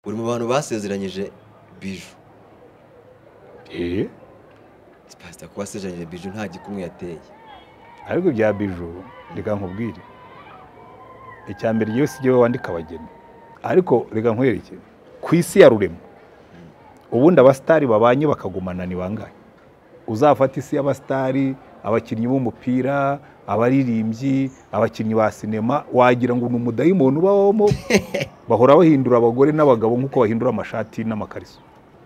Uri mu bantu basezeranyije Biju. Eh. Pastor, ko wasezeranyije Biju nta gikumwe yateye. Ariko bya Biju reka nkubwire. Icya mbere yewe si jyewe wandika abageni. Ariko reka nkwereke ku isi ya rurema. Ubundi abastari babanye bakagumana ni bangahe? Uzafata isi y'abastari, abakinnyi b'umupira, abaririmbyi, abakinnyi ba sinema, wagira ngo ni umudayimoni ubabamo. Bahora bahindura abagore n'abagabo nk'uko bahindura amashati n'amakariso.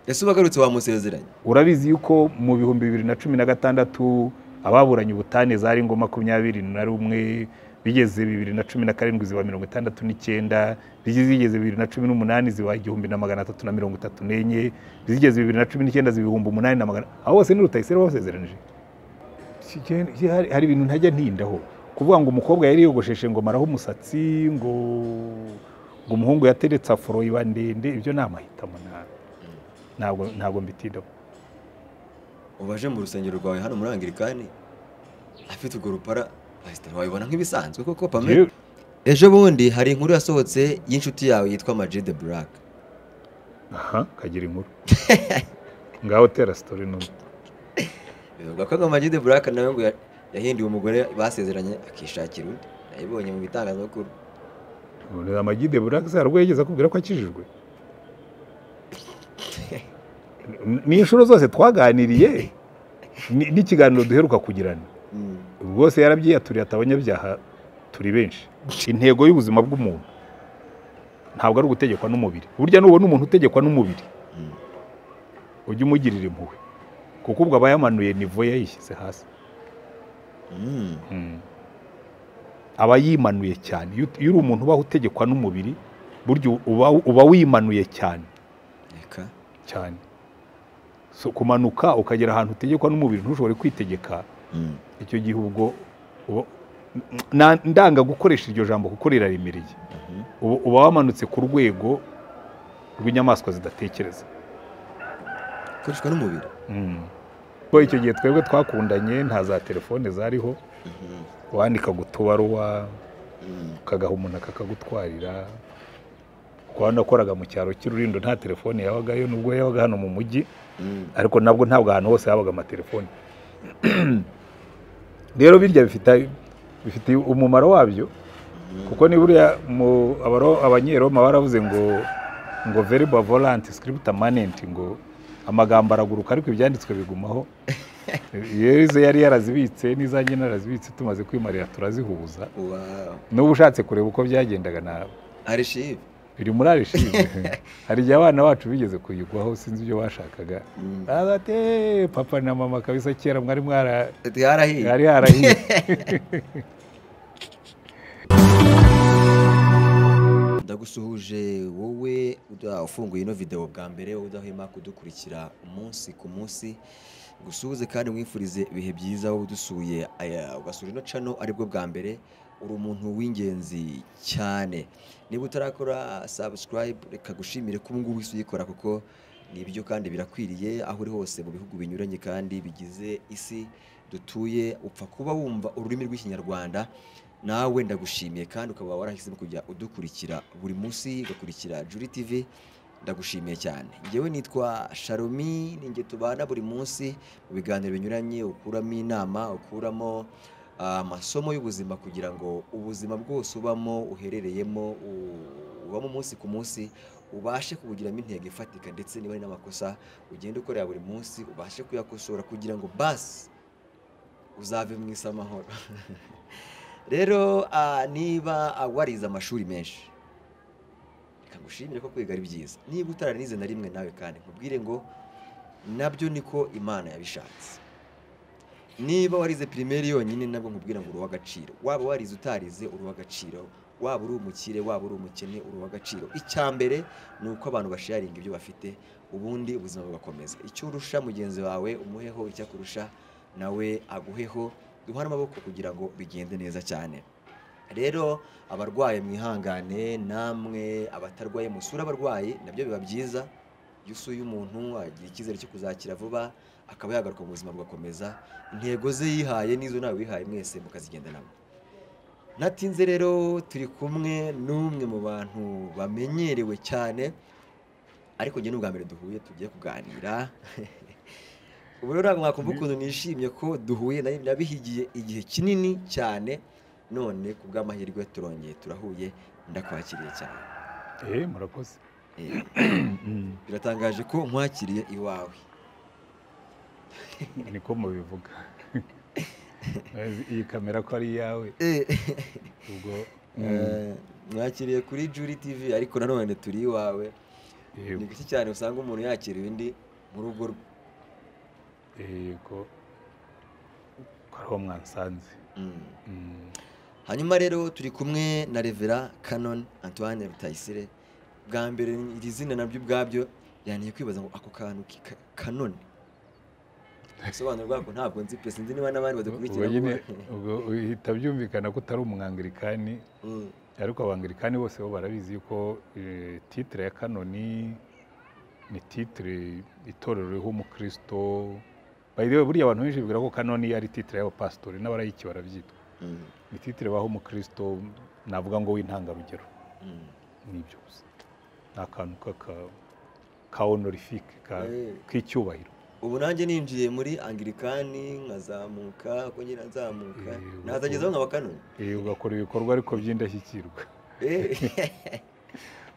Ese ubagarutse wamusezeranye? Urabizi yuko mu 2016 ababuranye ubutane zari ngo 21, bigeze 2017 ziba 69, bigeze 2018 ziba 1334, bigeze 2019 ziba 8100. Aho hose ni Rutayisire basezeranije. Hari ibintu ntajya ntindaho kuvuga ngo umukobwa yari yogosheshe ngo maraho umusatsi, ngo umuhungu yateretse afro iba ndende, ibyo ni amahitamo, ntabwo mbitindaho. Ubaje mu rusengero rwawe hano muri Anglikani afite urwo rupara, Pastor, wabibona nk'ibisanzwe koko Pamela? Ejo bundi hari inkuru yasohotse y'inshuti yawe yitwa Ama G The Black. Aha, kagira inkuru. Ngaho tera story numwe. Bivugwa ko Ama G The Black nawe ngo yahinduye umugore basezeranye akishakira undi. Nayibonye mu bitangazamakuru. None Ama G The Black se harubwo yigeze akubwira ko akijijwe? Ni inshuro zose twaganiriye n'ikiganiro duheruka kugirana. Rwose yarabyiyaturiye ati abanyabyaha turi benshi. Intego y'ubuzima bw'umuntu ntabwo ari ugutegekwa n'umubiri. Burya nubona umuntu utegekwa n'umubiri ujye umugirira impuhwe, kuko ubwo aba yamanuye nivo yayishyize hasi. Aba yimanuye cyane. Iyo uri umuntu ubaho utegekwa n'umubiri, burya uba wimanuye cyane cyane. So kumanuka ukagera ahantu utegekwa n'umubiri ntushobore kwitegeka, icyo gihe ubwo ndanga gukoresha iryo jambo kuko riraremereye. Uba wamanutse ku rwego rw'inyamaswa zidatekereza. Gukoreshwa n'umubiri. Ko icyo gihe twebwe twakundanye nta za telefone zariho, wandika gutubaruwa ukagaha umuntu akakagutwarira. Kuko nakoraga mu cyaro cy'Ururindo nta telefone yabagayo, nubwo yabaga hano mu mujyi, ariko nabwo ntabwo ahantu hose habaga amatelefone. Rero birya bifite umumaro wabyo, kuko ni buriya abanyeroma baravuze ngo verba volant scripta manent, ngo amagambo araguruka ariko ibyanditswe bigumaho. Yerize yari yarazibitse n'izanjye narazibitse, tumaze kwimarira turazihuza. N'ubu ushatse kureba uko byagendaga na archive biri muri archive. Hari igihe abana bacu bigeze kuyigwaho, sinzi ibyo bashakaga. Ate papa na mama kabisa kera mwari mwarahiye. Yari harahiye. Ndagusuhuje wowe ufunguye ino video bwa mbere, udahwema kudukurikira umunsi ku munsi. Gusuhuze kandi mwifurize ibihe byiza wowe udusuye ugasura ino channel aribwo bwa mbere. Uri umuntu w'ingenzi cyane. Niba utarakora subscribe, reka gushimire ko ubungubu wese uyikora, kuko nibyo kandi birakwiriye aho uri hose mu bihugu binyuranye kandi bigize isi dutuye. Upfa kuba wumva ururimi rw'Ikinyarwanda, nawe ndagushimiye, kandi ukaba warahisemo kujya udukurikira buri munsi, ugakurikira Juri TV, ndagushimiye cyane. Njyewe nitwa Sharomi, ninjye tubana buri munsi mu biganiro binyuranye, ukuramo inama, ukuramo amasomo y'ubuzima, kugira ngo ubuzima bwose ubamo, uherereyemo, ubamo umunsi ku munsi, ubashe kubugiramo intego ifatika, ndetse niba ari n'amakosa ugenda ukorera buri munsi ubashe kuyakosora, kugira ngo basi uzave mu isi amahoro. Rero niba warize amashuri menshi, reka ngushimire ko kwiga ari byiza. Niba utaranize na rimwe nawe kandi nkubwire ngo nabyo niko Imana yabishatse. Niba warize primaire yonyine, nabwo nkubwira ngo uri uw'agaciro. Waba warize utarize, uri uw'agaciro. Waba uri umukire, waba uri umukene, uri uw'agaciro. Icya mbere ni uko abantu basharinga ibyo bafite, ubundi ubuzima bugakomeza. Icyo urusha mugenzi wawe umuheho, icyo akurusha nawe aguheho, duhane amaboko kugira ngo bigende neza cyane. Rero abarwaye mwihangane, namwe abatarwaye musure abarwayi, nabyo biba byiza. Iyo usuye umuntu agira icyizere cyo kuzakira vuba, akaba yagaruka mu buzima bugakomeza. Intego ze yihaye n'izo nawe wihaye, mwese mukazigendanamo. Natinze rero turi kumwe n'umwe mu bantu bamenyerewe cyane Ariko njye n'ubwa mbere duhuye tugiye kuganira. Ubu rero ntabwo mwakumva ukuntu nishimye ko duhuye, nabihigiye igihe kinini cyane, none ku bw'amahirwe turongeye turahuye, ndakwakiriye cyane. Murakoze. Biratangaje ko nkwakiriye iwawe. Niko mubivuga. Iyi kamera ko ari iyawe. Ubwo mwakiriye kuri Juri TV, ariko nanone turi iwawe. Ni gake cyane usanga umuntu yakiriye undi mu rugo rwe. Yego, ko ariho mwansanze. Hanyuma rero turi kumwe na Reverend Canon Antoine Rutayisire. Bwa mbere iri zina nabyo ubwabyo yaniye kwibaza ngo ako kantu Canon ubusobanuro bwako ntabwo nzi pe, sinzi niba n'abandi badukurikira. Ubwo uhita byumvikana ko utari umwangilikani, ariko abangilikani bose bo barabizi yuko titre ya Kanoni ni titre itorero riha umukristo. By the way, buriya abantu benshi bibwira ko Kanoni ari titre y'abapasitori n'abarayiki barabyitwa. Ni titre baha umukristo, navuga ngo w'intangarugero. Nibyo gusa, ni akantu ka honorifique k'icyubahiro. Ubu nanjye ninjiye muri Angilikani nkazamuka, uko ngenda nzamuka nazagezaho nkaba Kanoni. Ugakora ibikorwa ariko by'indashyikirwa.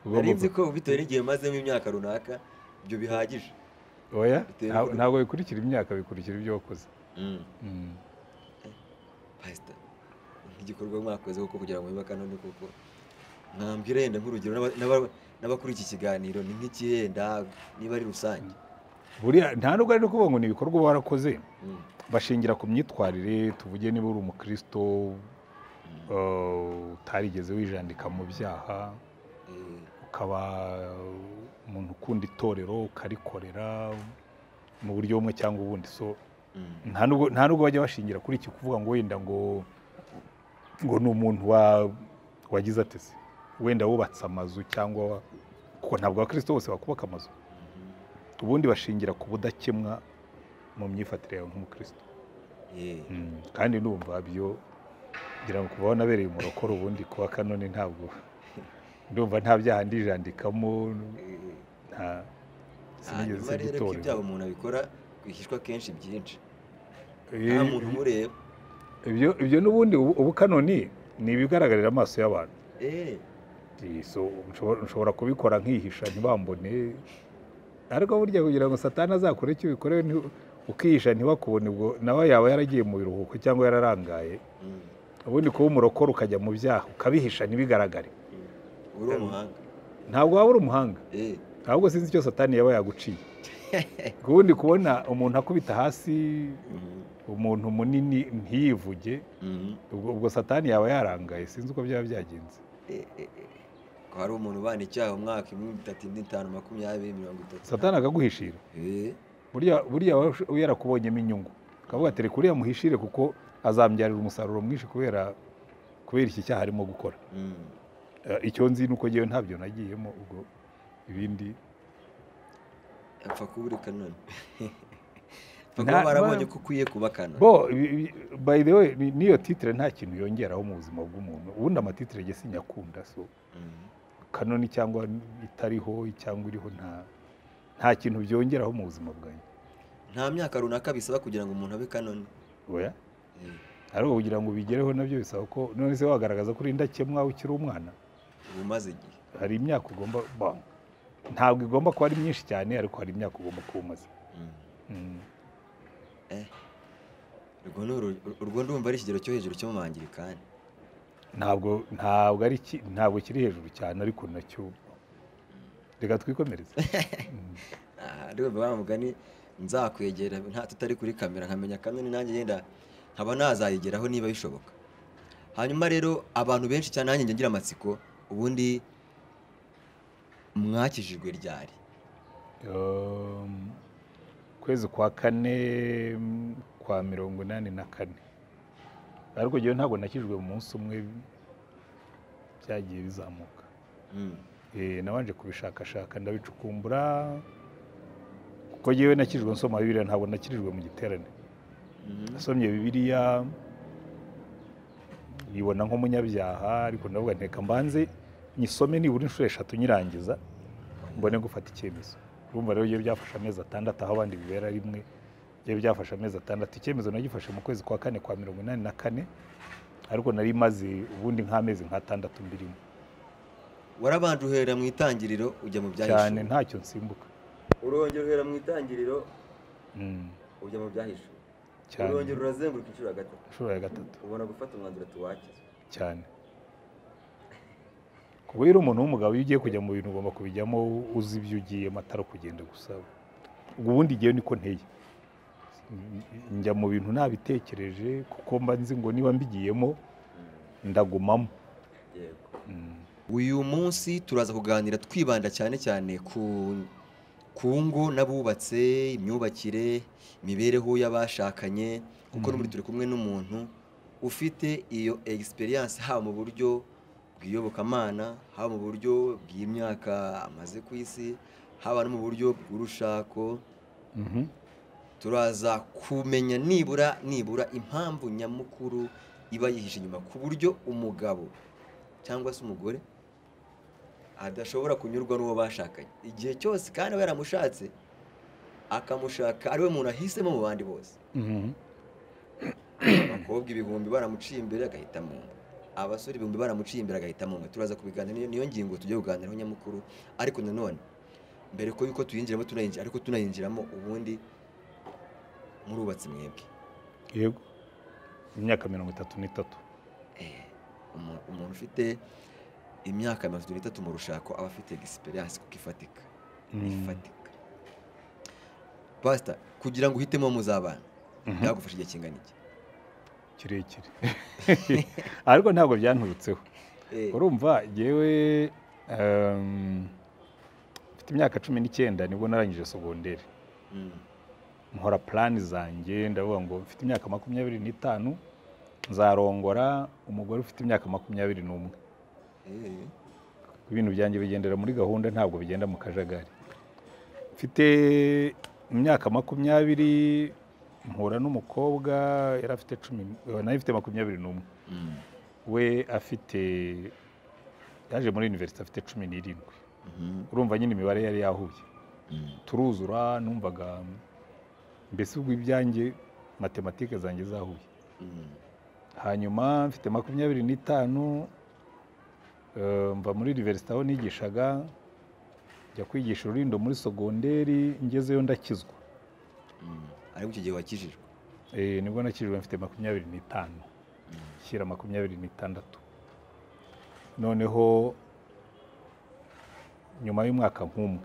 Nari nzi ko bitewe n'igihe mazemo imyaka runaka ibyo bihagije. Oya, ntabwo bikurikira imyaka, bikurikira ibyo wakoze. Pastor, nk'igikorwa mwakoze koko kugira ngo mube Kanoni koko, mwambwira yenda nk'urugero n'abakuri iki kiganiro ni nk'ikihenda niba ari rusange. Buriya nta nubwo ari no kuvuga ngo ni ibikorwa uba warakoze, bashingira ku myitwarire. Tuvuge niba uri umukristo utarigeze wijandika mu byaha, ukaba umuntu ukunda itorero ukarikorera mu buryo bumwe cyangwa ubundi. So nta nubwo bajya bashingira kuri iki kuvuga ngo wenda ngo ni umuntu wagize atese, wenda wubatse amazu cyangwa, kuko ntabwo abakristo bose bakubaka amazu. Ubundi bashingira ku budakemwa mu myifatire yawe nk'umukristo. Kandi ndumva byo ngira ngo kuba wanabereye umurokore, ubundi kuba Kanoni ntabwo ndumva nta byaha ndijandikamo, nta sinigeze nsiga ibyaha umuntu abikora kwihishwa kenshi byinshi, nta muntu umureba. Ibyo n'ubundi ubu Kanoni ni ibigaragarira amaso y'abantu. Nshobora kubikora nkihisha ntibambone, ariko burya kugira ngo Satani azakore icyo ubikorewe ukihisha ntibakubone, ubwo nawe yaba yaragiye mu biruhuko cyangwa yararangaye. Ubundi kuba umurokore ukajya mu byaha ukabihisha ntibigaragare, uri umuhanga. Ntabwo waba uri umuhanga, ahubwo sinzi icyo Satani yaba yaguciye. Ubundi kubona umuntu akubita hasi umuntu munini ntiyivuge, ubwo Satani yaba yarangaye, sinzi uko byaba byagenze. Ko hari umuntu ubana icyaha umwaka 1, 3, 5, 20, 30, Satani akaguhishira. Buriya yarakubonyemo inyungu, akavuga ati reka uriya muhishire kuko azambyarira umusaruro mwinshi kubera iki cyaha arimo gukora. Icyo nzi nuko ngewe ntabyo nagiyemo, ubwo ibindi apfa kuba uri Kanoni. Kuba barabonye ko ukwiye kuba Kanoni. Bo by the way, niyo titre nta kintu yongeraho mu buzima bw'umuntu. Ubundi amatitre nge sinyakunda, so Kanoni cyangwa itariho cyangwa iriho nta kintu byongeraho mu buzima bwanjye. Nta myaka runaka bisaba kugira ngo umuntu abe Kanoni. Oya, ariko kugira ngo ubigereho nabyo bisaba ko none se wagaragaza ko uri indakemwa ukiri umwana, umaze igihe. Hari imyaka ugomba, ntabwo igomba kuba ari myinshi cyane, ariko hari imyaka ugomba kuba umaze. Urwo ndumva ari ikigero cyo hejuru cyo mu Bangilikani. Ntabwo kiri hejuru cyane, ariko nacyo reka twikomereze. Ndumva wa mugani nzakwegera nta tutari kuri kamera nkamenya Kanoni nanjye yenda nkaba nazayigeraho niba bishoboka. Hanyuma rero abantu benshi cyane nanjye ngira amatsiko, ubundi mwakijijwe ryari? Kwezi kwa 4 kwa 84. Ariko ngewe ntabwo nakijijwe mu munsi umwe, byagiye bizamuka. Nabanje kubishakashaka ndabicukumbura, kuko ngewe nakijijwe nsoma Bibiliya, ntabwo nakirijwe mu giterane. Nasomye Bibiliya yibona nk'umunyabyaha, ariko ndavuga nteka mbanze nyisome nibura inshuro 3 nyirangiza, Mbone gufata icyemezo. Urumva rero iyo byafashe amezi 6 aho abandi bibera rimwe, iyo byafashe amezi 6. Icyemezo nagifashe mu kwezi kwa 4 kwa 84, ariko nari maze ubundi nk'amezi nka 6 mbirimo. Warabanje uhera mu itangiriro ujya mu byahishuwe. Cyane, ntacyo nsimbuka. Urongera uhera mu itangiriro ujya mu byahishuwe. Urongera urazenguruka inshuro ya 3. Inshuro ya 3. Ubona gufata umwanzuro tuwakize. Cyane. Kuba uri umuntu w'umugabo iyo ugiye kujya mu bintu ugomba kubijyamo uzi ibyo ugiyemo, atari kugenda gusa. Ubundi igihe niko nteye. Njya mu bintu nabitekereje kuko mba nzi ngo niba mbigiyemo ndagumamo. Yego. Uyu munsi turaza kuganira twibanda cyane cyane ku ngo n'abubatse, imyubakire, imibereho y'abashakanye, kuko n'ubundi turi kumwe n'umuntu ufite iyo experience haba mu buryo bw'iyobokamana, haba mu buryo bw'imyaka amaze ku isi, haba no mu buryo bw'urushako. Turaza kumenya nibura impamvu nyamukuru iba yihishe inyuma ku buryo umugabo cyangwa se umugore adashobora kunyurwa n'uwo bashakanye igihe cyose, kandi aba yaramushatse akamushaka ari we muntu ahisemo mu bandi bose. Abakobwa ibihumbi baramuciye imbere agahitamo umwe, abasore ibihumbi baramuciye imbere agahitamo umwe. Turaza kubiganira, niyo ngingo tugiye kuganiraho nyamukuru. Ariko nanone mbere ko yuko tuyinjiramo tunayinjira, ariko tunayinjiramo ubundi murubatse mwebwe. Yego, imyaka 33. Umuntu ufite imyaka 33 mu rushako aba afite experience kuko ifatika. Ifatika. Pastor, kugira ngo uhitemo muzabana byagufasha igihe kingana iki? Kirekire. Ariko ntabwo byanturutseho. Urumva jewe mfite imyaka 19 nibwo narangije secondaire. Nkora plan zanjye ndavuga ngo mfite imyaka 25 nzarongora umugore ufite imyaka 21. Ibintu byanjye bigendera muri gahunda, ntabwo bigenda mu kajagari. Mfite imyaka 20 mpura n'umukobwa yari afite 10, nayo ifite 21. We afite yaje muri university afite 17. Urumva nyine imibare yari yahuye. Turuzura, numvaga mbese ubwo ibyanjye matematike zanjye zahuye. Hanyuma mfite 25 mva muri university aho nigishaga njya kwigisha Rulindo muri secondaire, ngezeyo ndakizwa. Ariko icyo gihe wakijijwe? Nibwo nakijijwe mfite 25. Shyira 26. Noneho nyuma y'umwaka nk'umwe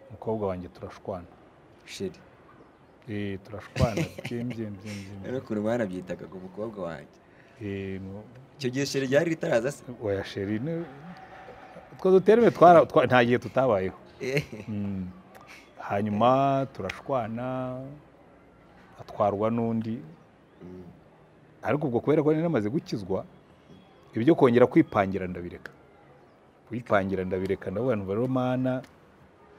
umukobwa wanjye turashwana. Sheri. Turashwana byemye. Rero kuri barabyitaga ngo umukobwa wanjye. Icyo gihe sheri ryari ritaraza se? Oya sheri ni utwo duterme nta gihe tutabayeho. Hanyuma turashwana atwarwa n'undi. Ariko ubwo kubera ko nari namaze gukizwa ibyo kongera kwipangira ndabireka. Kwipangira ndabireka, ndavuga nti rero Mana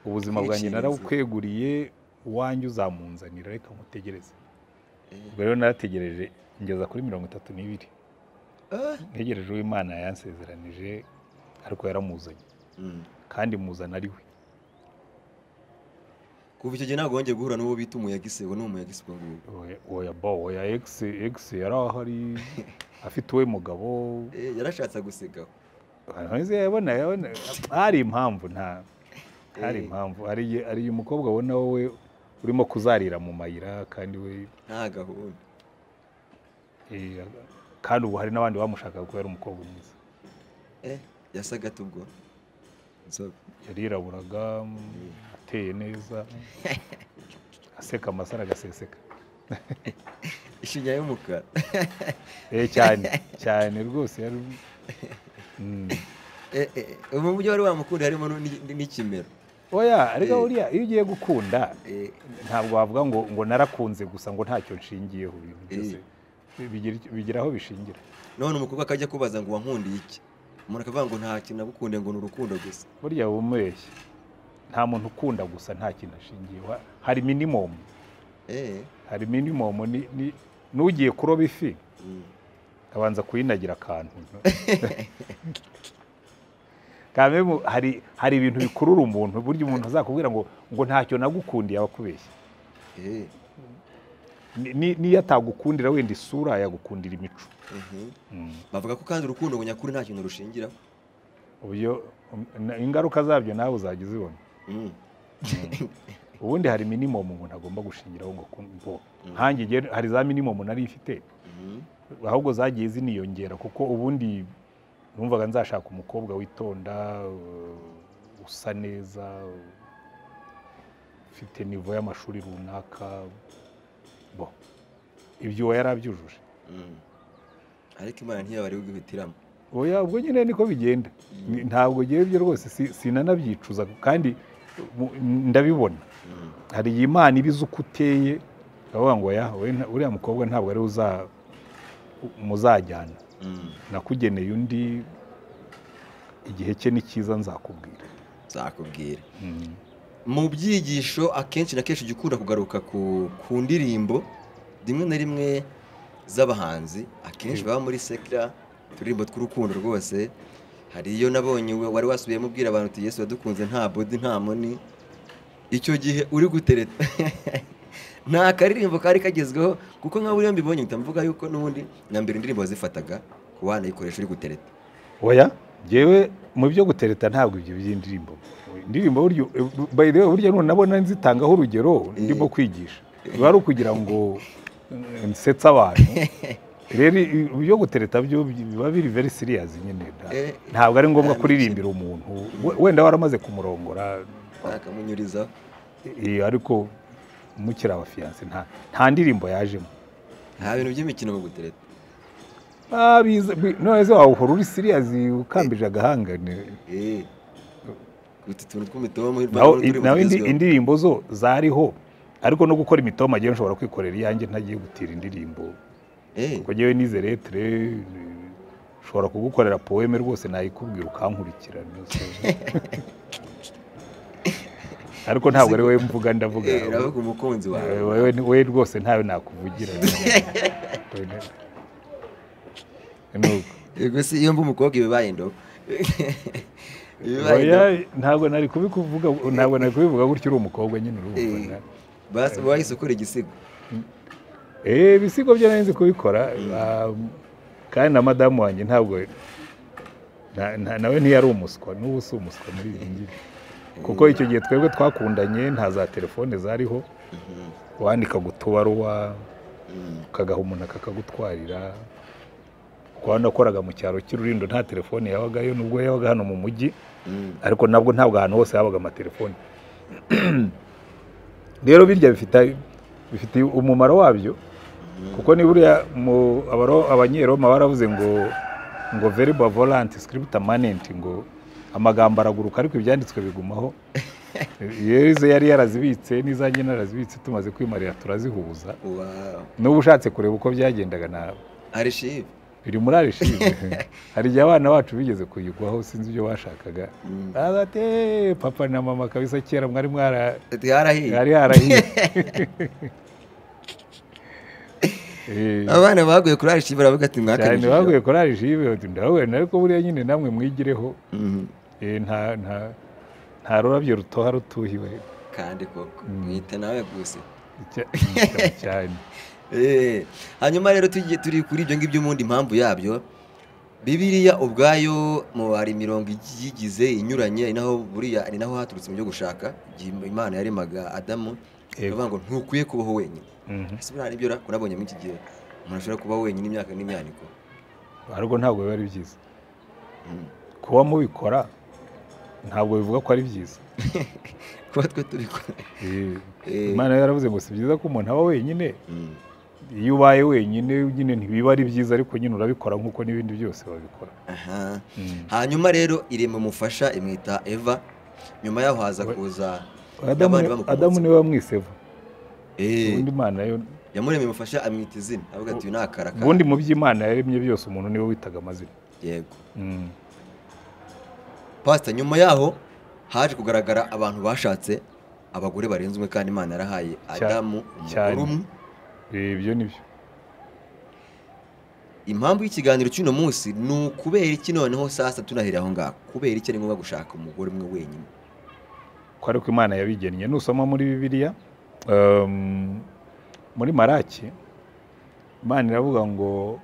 ubuzima bwanjye narabukweguriye, uwanjye uzamunzanira, reka nkutegereze. Ubwo rero narategereje ngeza kuri 32. Ntegereje uwo Imana yansezeranije, ariko yaramuzanye. Kandi muzana ari we. Kuva icyo gihe ntabwo wongeye guhura n'uwo bita umuyagisi, ngo ni umuyagisi ubwo ngubwo. Oya bo, oya ex yari ahari afite uwe mugabo. Yarashatse gusigaho. Yabona hari impamvu, nta hari impamvu. Ari umukobwa abona wowe urimo kuzarira mu mayira kandi we nta gahunda. Kandi ubu hari n'abandi bamushakaga kubera umukobwa mwiza. Yasaga tubwo. Yariraburaga, ateye neza, aseka amasara agaseseka. Ishinya y'umukara. Cyane cyane rwose yari. Ubu buryo wari wamukunda harimo n'ikimero. Oya, ariko uriya iyo ugiye gukunda ntabwo wavuga ngo narakunze gusa ngo ntacyo nshingiyeho, ibintu byose bigira aho bishingira. None umukobwa akajya kubaza ngo wankundiye iki? Umuntu akavuga ngo nta kintu nagukunde, ngo ni urukundo gusa. Burya wumubeshye, nta muntu ukunda gusa nta kintu ashingiyeho. Hari minimum. Hari minimum, ni n'ugiye kuroba ifi abanza kuyinagira akantu. Kamwe hari ibintu bikurura umuntu, burya umuntu azakubwira ngo ntacyo nagukundiye abakubeshya. Niyo atagukundira wenda isura yagukundira imico. Bavuga ko kandi urukundo ngo nyakuri nta kintu rushingiraho. Ubyo ingaruka zabyo nawe uzajya uzibona. Ubundi hari minimum umuntu agomba gushingiraho ngo kumbo. Nkanjye hari za minimum nari ifite. Ahubwo zagiye ziniyongera kuko ubundi numvaga nzashaka umukobwa witonda, usa neza, ufite niveau y'amashuri runaka. Bo ibyo yarabyujuje. Ariko Imana ntiyabari guhitiramo. Oya ubwo nyine niko bigenda. Ntabwo ngiye ibyo rwose sinanabyicuza kandi ndabibona. Hari Imana ibiza uko uteye bavuga ngo ya uriya mukobwa ntabwo ari muzajyana. Nakugeneye undi igihe cye ni cyiza nzakubwira. Nzakubwira. Mu byigisho akenshi na kenshi ugikunda kugaruka ku ndirimbo rimwe na rimwe z'abahanzi akenshi baba muri sekira turirimbo tw'urukundo rwose. Hari iyo nabonye wari wasubiyemo ubwira abantu uti Yesu yadukunze nta body nta money. Icyo gihe uri gutereta nta karirimbo kari kagezweho kuko nka buriya mbibonye mvuga yuko n'ubundi na mbere indirimbo wazifataga kuba wanayikoresha uri gutereta. Oya jewe mu byo gutereta ntabwo ibyo by'indirimbo. Indirimbo buryo by the way buryo none nabona nzitangaho urugero ndimo kwigisha. Biba ari ukugira ngo nsetsa abantu. Rero ibyo gutereta byo biba biri very serious nyine. Ntabwo ari ngombwa kuririmbira umuntu wenda waramaze kumurongora akamunyuriza. Ariko mukira aba fiancé nta ndirimbo yajemo. Nta bintu by'imikino mu gutereta. None se wahora uri serious ukambije agahanga. Nawe indirimbo zo zariho ariko no gukora imitoma agiye nshobora kwikorera iyanjye ntagiye gutira indirimbo. Kuko ngewe nize lettre nshobora kugukorera poeme rwose nayikubwira ukankurikira. Ariko ntabwo ari wowe mvuga ndavuga. Uravuga umukunzi wawe. Wewe rwose ntawe nakuvugira. Yego si iyo mba umukobwa ibibaye ndo. Oya ntabwo nari kubikuvuga, ntabwo nari kubivuga gutyo uri umukobwa nyine urumva. Basi wahise ukora igisigo. Ibisigo byo nari nzi kubikora kandi na madamu wanjye ntabwo nawe ntiyari umuswa, n'ubu si umuswa muri ibi ngibi. Kuko icyo gihe twebwe twakundanye nta za telefone zariho, wandika gutubaruwa ukagaha umuntu akakagutwarira. Kuko nakoraga mu cyaro cy'Ururindo nta telefone yabagayo nubwo yabaga hano mu mujyi, ariko nabwo ntabwo ahantu hose habaga amatelefone. Rero birya bifite umumaro wabyo kuko ni buriya abanyeroma baravuze ngo verba volant scripta manent, ngo amagambo araguruka ariko ibyanditswe bigumaho. Yerize yari yarazibitse n'izanjye narazibitse tumaze kwimarira turazihuza. N'ubu ushatse kureba uko byagendaga na archive biri muri archive. Hari igihe abana bacu bigeze kuyigwaho sinzi ibyo bashakaga. Ate papa na mama kabisa kera mwari mwarahiye. Harahiye. Abana baguye kuri archive baravuga ati mwakanije. Cyane baguye kuri archive ndabona ariko buriya nyine namwe mwigireho. Nta rurabyo rutoha rutuhiwe. Kandi koko mwite nawe gusa. Cyane. Hanyuma rero tugiye turi kuri ibyo ngibyo mundi impamvu yabyo Bibiliya ubwayo mu hari mirongo igize inyuranye ari naho buriya ari naho haturutse mu byo gushaka Imana yaremaga Adamu bavuga ngo ntukwiye kubaho wenyine. Ese buriya nibyo kunabonye muri iki gihe umuntu ashobora kuba wenyine imyaka n'imyaniko. Ariko ntabwo biba ari byiza. Kuba mubikora ntabwo bivuga ko ari byiza. Kuba twe tubikora. Imana yaravuze ngo si byiza ko umuntu aba wenyine. Iyo ubaye wenyine nyine ntibiba ari byiza ariko nyine urabikora nkuko n'ibindi byose babikora. Hanyuma rero irema umufasha imwita Eva, nyuma yaho haza kuza Adamu niwe wamwise Eva. Ubundi Imana yo yamuremye umufasha amwita izina avuga ati uyu ni akaraka. Ubundi mu by'Imana yaremye byose umuntu niwe witaga amazina. Yego. Pastor nyuma yaho haje kugaragara abantu bashatse abagore barenze umwe kandi Imana yarahaye Adamu umugore umwe. Ibyo nibyo. Impamvu y'ikiganiro cy'uno munsi ni ukubera iki noneho sasa tunahera aho ngaho, kubera iki ari ngombwa gushaka umugore umwe wenyine? Ko ariko Imana yabigennye. Nusoma muri Bibiliya, muri Maraki, Imana iravuga ngo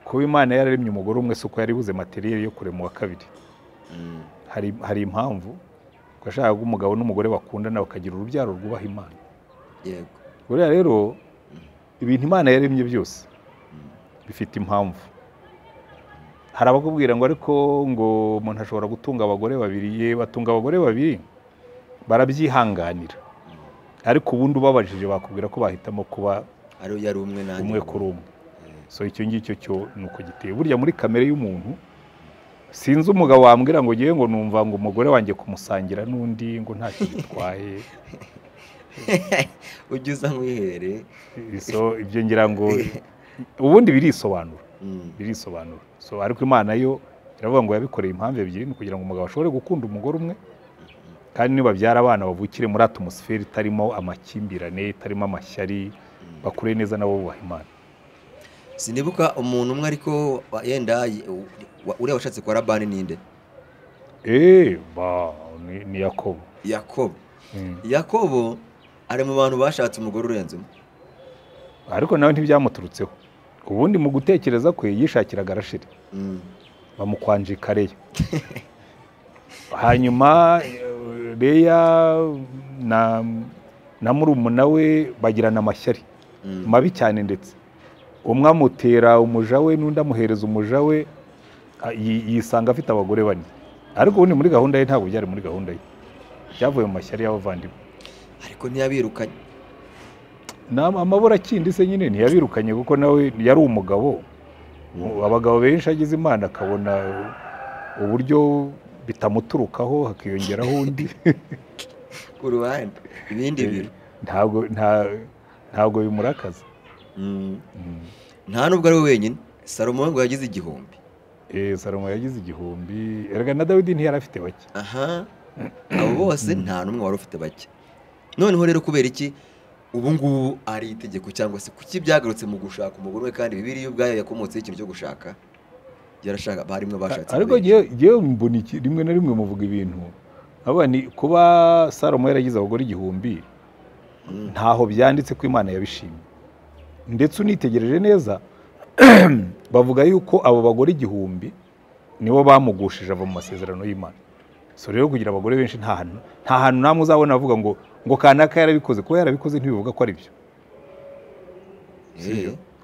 kuba Imana yararemye umugore umwe si uko yari ibuze materiyeri yo kurema uwa kabiri. Hari impamvu, ko yashakaga ko umugabo n'umugore bakundana bakagira urubyaro rwubaha Imana. Yego. Buriya rero ibintu Imana yaremye byose bifite impamvu. Hari abakubwira ngo ariko ngo umuntu ashobora gutunga abagore babiri, ye batunga abagore babiri barabyihanganira, ariko ubundi ubabajije bakubwira ko bahitamo kuba ari yari umwe nanjye umwe kuri umwe. So icyo ngicyo cyo nuko giteye. Burya muri kamere y'umuntu, sinzi umugabo wambwira ngo ngiye ngo numva ngo umugore wanjye kumusangira n'undi ngo ntacyo bitwaye. Ujye uza nkwihere. So ibyo ngira ngo ubundi birisobanura. Birisobanura. So ariko Imana yo iravuga ngo yabikoreye impamvu ebyiri, ni kugira ngo umugabo ashobore gukunda umugore umwe, kandi nibabyara abana bavukire muri atmosphère itarimo amakimbirane, itarimo amashyari, bakure neza nabo bubaha Imana. Sinibuka umuntu umwe ariko yenda uriya washatse kwa Labani ninde? Ni Yakobo. Yakobo. Yakobo ari mu bantu bashatse umugore urenze umwe. Ariko nawe ntibyamuturutseho. Ubundi mu gutekereza kwe yishakiraga Rasheli. Bamukwanjika Leya. Hanyuma Leya na murumuna we bagirana amashyari mabi cyane, ndetse umwe amutera umuja we n'undi amuhereza umuja we, yisanga afite abagore bane. Ariko ubundi muri gahunda ye ntabwo byari muri gahunda ye, byavuye mu mashyari y'abavandimwe. Ariko ntiyabirukanye. Amabura kindi se nyine ntiyabirukanye, kuko nawe yari umugabo. Abagabo benshi agize Imana akabona uburyo bitamuturukaho hakiyongeraho undi ku ruhande ibindi biro, ntabwo bimurakaza. Nta nubwo ari we wenyine. Salomo ngo yagize 1000. Salomo yagize 1000. Erega na Dawidi ntiyari afite bake. Aha, abo bose nta n'umwe wari ufite bake. Noneho rero kubera iki ubu ngubu ari itegeko, cyangwa se kuki byagarutse mu gushaka umugore we, kandi Bibiliya ubwayo yakomotseho ikintu cyo gushaka? Yarashaka barimwe bashatse. Ariko ngewe mbona iki, rimwe na rimwe muvuga ibintu aba ni kuba Salomo yaragize abagore 1000, ntaho byanditse ko Imana yabishimye. Ndetse unitegereje neza bavuga yuko abo bagore 1000 nibo bamugushije ava mu masezerano y'Imana. So rero kugira abagore benshi nta hantu namwe uzabona avuga ngo kanaka yarabikoze. Kuba yarabikoze ntibivuga ko ari byo.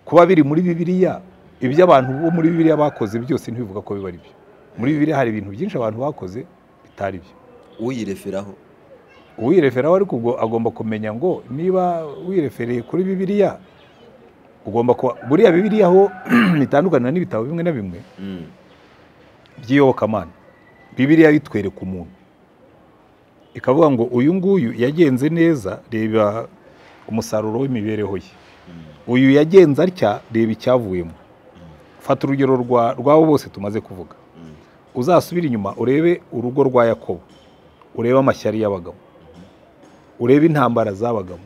Kuba biri muri Bibiliya, ibyo abantu bo muri Bibiliya bakoze byose ntibivuga ko biba ari byo. Muri Bibiliya hari ibintu byinshi abantu bakoze bitari byo. Uyireferaho ariko ubwo agomba kumenya ngo niba wirefereye kuri Bibiliya ugomba kuba buriya Bibiliya aho itandukana n'ibitabo bimwe na bimwe by'iyobokamana. Bibiliya bitwereka umuntu, ikavuga ngo uyu nguyu yagenze neza, reba umusaruro w'imibereho ye. Uyu yagenze atya, reba icyavuyemo. Fata urugero rwabo bose tumaze kuvuga. Uzasubira inyuma urebe urugo rwa Yakobo, urebe amashyari y'abagabo, urebe intambara z'abagabo,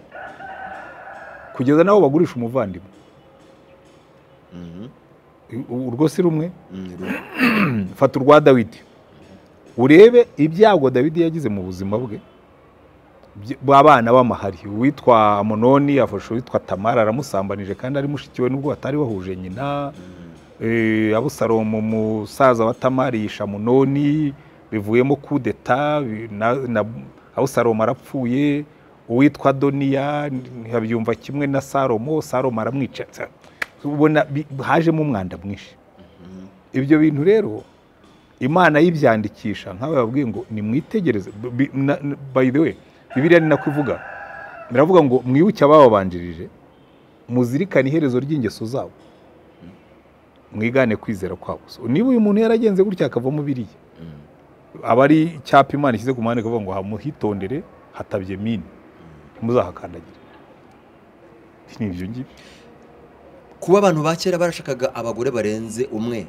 kugeza naho bagurisha umuvandimwe. Urwo si rumwe. Fata urwa Dawidi, urebe ibyago Dawidi yagize mu buzima bwe bw'abana b'amahari. Uwitwa Amunoni afashe uwitwa Tamara aramusambanije kandi ari mushiki we nubwo batari bahuje nyina. Abusalomu umusaza wa Tamari yisha Amunoni, bivuyemo kudeta, Abusalomu arapfuye. Uwitwa Adoniya ntiyabyumva kimwe na Salomo, Salomo aramwica. Ubona hajemo umwanda mwinshi. Ibyo bintu rero Imana yibyandikisha nk'abo babwiye ngo nimwitegereze. By the way, Bibiliya ni nako ivuga, iravuga ngo mwibuke abababanjirije, muzirikane iherezo ry'ingeso zabo, mwigane kwizera kwabo. Niba uyu muntu yaragenze gutya akavamo biriya, aba ari icyapa Imana ishyize ku muhanda ikavuga ngo hamuhitondere hatabye mine, ntimuzahakandagire. Ni ibyo ngibyo. Kuba abantu ba kera barashakaga abagore barenze umwe,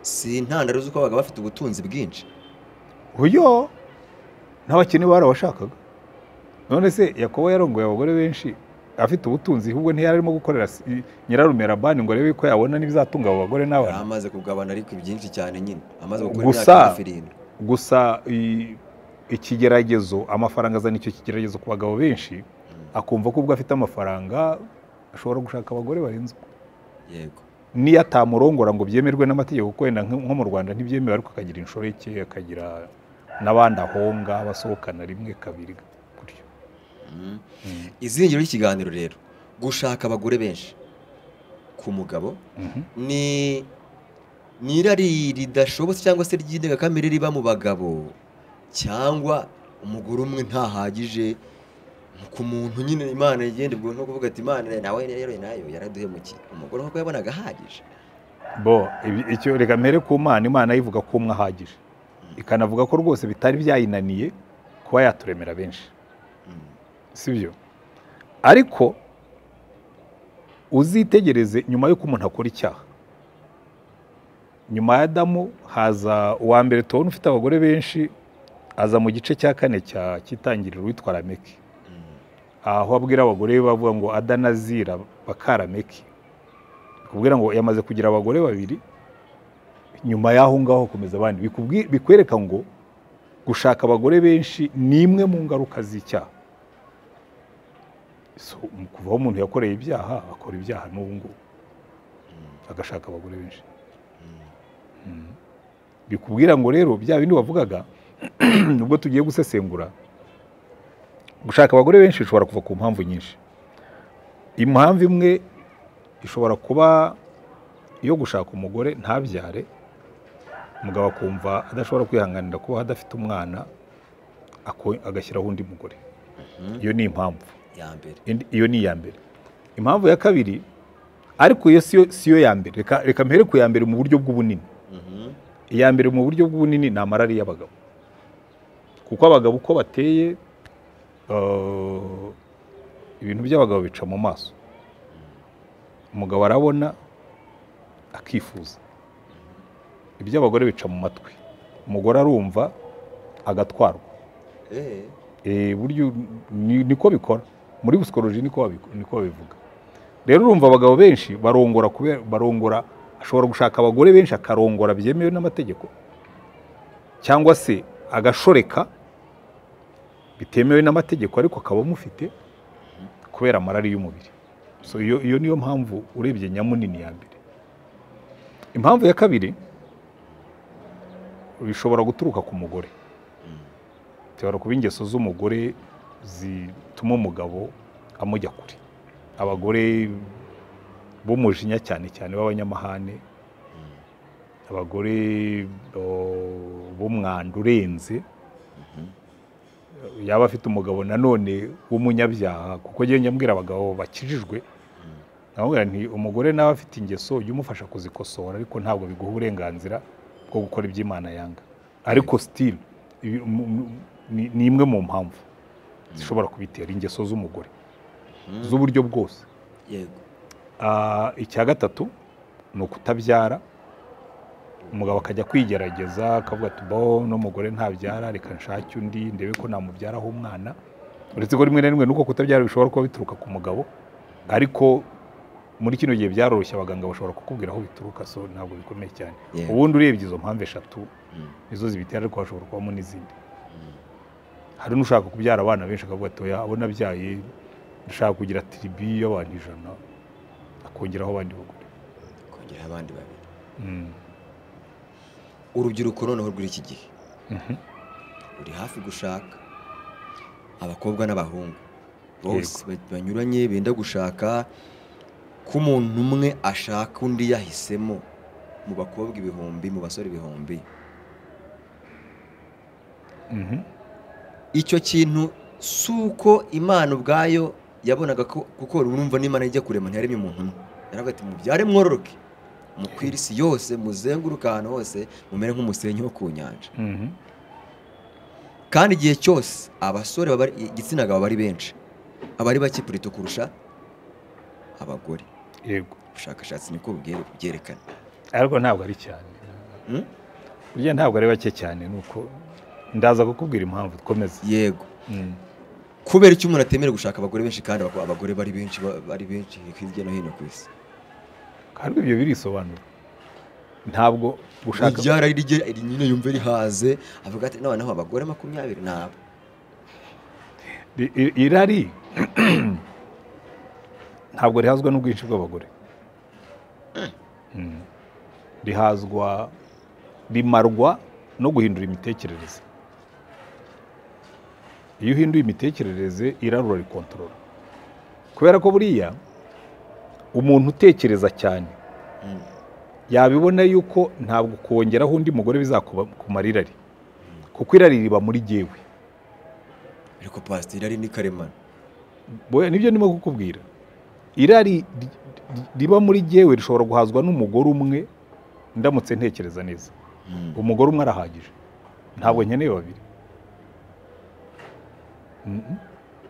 si intandaro z'uko babaga bafite ubutunzi bwinshi? Oyo, n'abakene barabashakaga. None se Yakobo yarongoye abagore benshi, afite ubutunzi, ahubwo ntiyari arimo gukorera nyirarume Labani ngo arebe ko yabona n'ibizatunga abo bagore n'abana. Amaze kugabana ariko byinshi cyane nyine, amaze gukora imyaka hafi 7. Gusa ikigeragezo, amafaranga azana icyo kigeragezo ku bagabo benshi, akumva ko ubwo afite amafaranga ashobora gushaka abagore barenze umwe. Yego. Niyo atamurongora ngo byemerwe n'amategeko, kuko wenda nko mu Rwanda ntibyemewe, ariko akagira inshoreke, akagira n'abandi ahonga basohokana rimwe kabiri gutyo. Izingiro ry'ikiganiro rero, gushaka abagore benshi ku mugabo ni irari ridashobotse cyangwa se ry'indengakamere riba mu bagabo, cyangwa umugore umwe ntahagije ku muntu nyine. Imana igenda ubwo no kuvuga ati Imana nawe rero nayo yaraduhemukiye, umugore nkuko yabonaga ahagije. Bo icyo reka mpere ku Mana, Imana ivuga ko umwe ahagije, ikanavuga ko rwose bitari byayinaniye kuba yaturemera benshi, sibyo? Ariko uzitegereze nyuma y'uko umuntu akora icyaha, nyuma ya Adamu haza uwa mbere tubona ufite abagore benshi, aza mu gice cya 4 cya cyitangiriro witwa Lameki, aho abwira abagore bavuga ngo Ada na Zira bakarameki, kubwira ngo yamaze kugira abagore babiri. Nyuma y'aho ngaho komeza abandi, bikwereka ngo gushaka abagore benshi ni imwe mu ngaruka z'icyaha. So kuva aho umuntu yakoreye ibyaha, akora ibyaha n'ubu ngubu agashaka abagore benshi. Bikubwira ngo rero bya bindi wavugaga nubwo tugiye gusesengura, gushaka abagore benshi bishobora kuva ku mpamvu nyinshi. Impamvu imwe ishobora kuba iyo gushaka umugore ntabyare, umugabo akumva adashobora kwihanganira kuba adafite umwana, agashyiraho undi mugore. Iyo ni impamvu ya mbere. Iyo ni iya mbere. Impamvu ya kabiri, ariko iyo siyo ya mbere, reka mpere ku ya mbere mu buryo bw'ubunini. Iya mbere mu buryo bw'ubunini ni amarari y'abagabo, kuko abagabo uko bateye, ibintu by'abagabo bica mu maso. Umugabo arabona akifuza, iby'abagore bica mu matwi. Umugore arumva agatwarwa. Buryo niko bikora muri psychology, niko babivuga. Rero urumva abagabo benshi barongora, kubera barongora, ashobora gushaka abagore benshi akarongora byemewe n'amategeko, cyangwa se agashoreka bitemewe n'amategeko ariko akaba amufite kubera amarari y'umubiri. So iyo niyo mpamvu urebye nyamunini ya mbere. Impamvu ya kabiri bishobora guturuka ku mugore. Bishobora kuba ingeso z'umugore zituma umugabo amujya kure. Abagore b'umujinya cyane cyane b'abanyamahane, abagore b'umwanda urenze, yaba afite umugabo nanone w'umunyabyaha, kuko njye mbwira abagabo bakijijwe, nababwira nti umugore nawe afite ingeso ujye umufasha kuzikosora, ariko ntabwo biguha uburenganzira bwo gukora iby'Imana yanga. Ariko still ni imwe mu mpamvu zishobora kubitera, ingeso z'umugore z'uburyo bwose. Yego. Icya gatatu ni ukutabyara. Umugabo akajya kwigerageza akavuga ati bo no mugore ntabyara, reka nshake undi ndebe ko namubyaraho umwana. Uretse ko rimwe na rimwe nuko kutabyara bishobora kuba bituruka ku mugabo, ariko muri kino gihe byaroroshye, abaganga bashobora kukubwira aho bituruka, so ntabwo bikomeye cyane. Ubundi urebye izo mpamvu eshatu nizo zibitera, ariko hashobora kubamo n'izindi. Hari n'ushaka kubyara abana benshi akavuga ati oya abo nabyaye ndashaka kugira tribu y'abantu 100, akongeraho abandi bagore, akongeraho abandi babiri. Urubyiruko noneho rw'iki iki gihe ruri hafi gushaka, abakobwa n'abahungu bose banyuranye benda gushaka, ko umuntu umwe ashaka undi yahisemo mu bakobwa ibihumbi, mu basore ibihumbi. Icyo kintu suko Imana ubwayo yabonaga ko, kuko urumva n'Imana ijya kurema ntiyaremye umuntu umwe, yaravuga ati mubyare mwororoke mukwira isi yose, muzenguruka ahantu hose, mumere nk'umusenyi wo ku nyanja. Kandi igihe cyose abasore igitsina gabo bari benshi, abari bake purito kurusha abagore. Yego. Ubushakashatsi niko byerekana. Ariko ntabwo ari cyane. Burya ntabwo ari bake cyane, nuko ndaza kukubwira impamvu. Twomeze. Yego. Kubera icyo umuntu atemerewe gushaka abagore benshi kandi abagore bari benshi, bari benshi hirya no hino ku isi? Kandi ibyo birisobanura, ntabwo gushaka ibyara rijye nyine yumve rihaze avuga ati noneho abagore 20 nabo. Irari ntabwo rihazwa n'ubwinshi bw'abagore. Rihazwa, rimarwa no guhindura imitekerereze. Iyo uhinduye imitekerereze irarura rikontorora. Kubera ko buriya umuntu utekereza cyane yabibona yuko ntabwo kongeraho undi mugore bizakumara irari, kuko irari riba muri jyewe. Ariko pastor, irari ni karemano. Nibyo ndimo kukubwira. Irari riba muri jyewe rishobora guhazwa n'umugore umwe ndamutse ntekereza neza. Umugore umwe arahagije, ntabwo nkeneye babiri.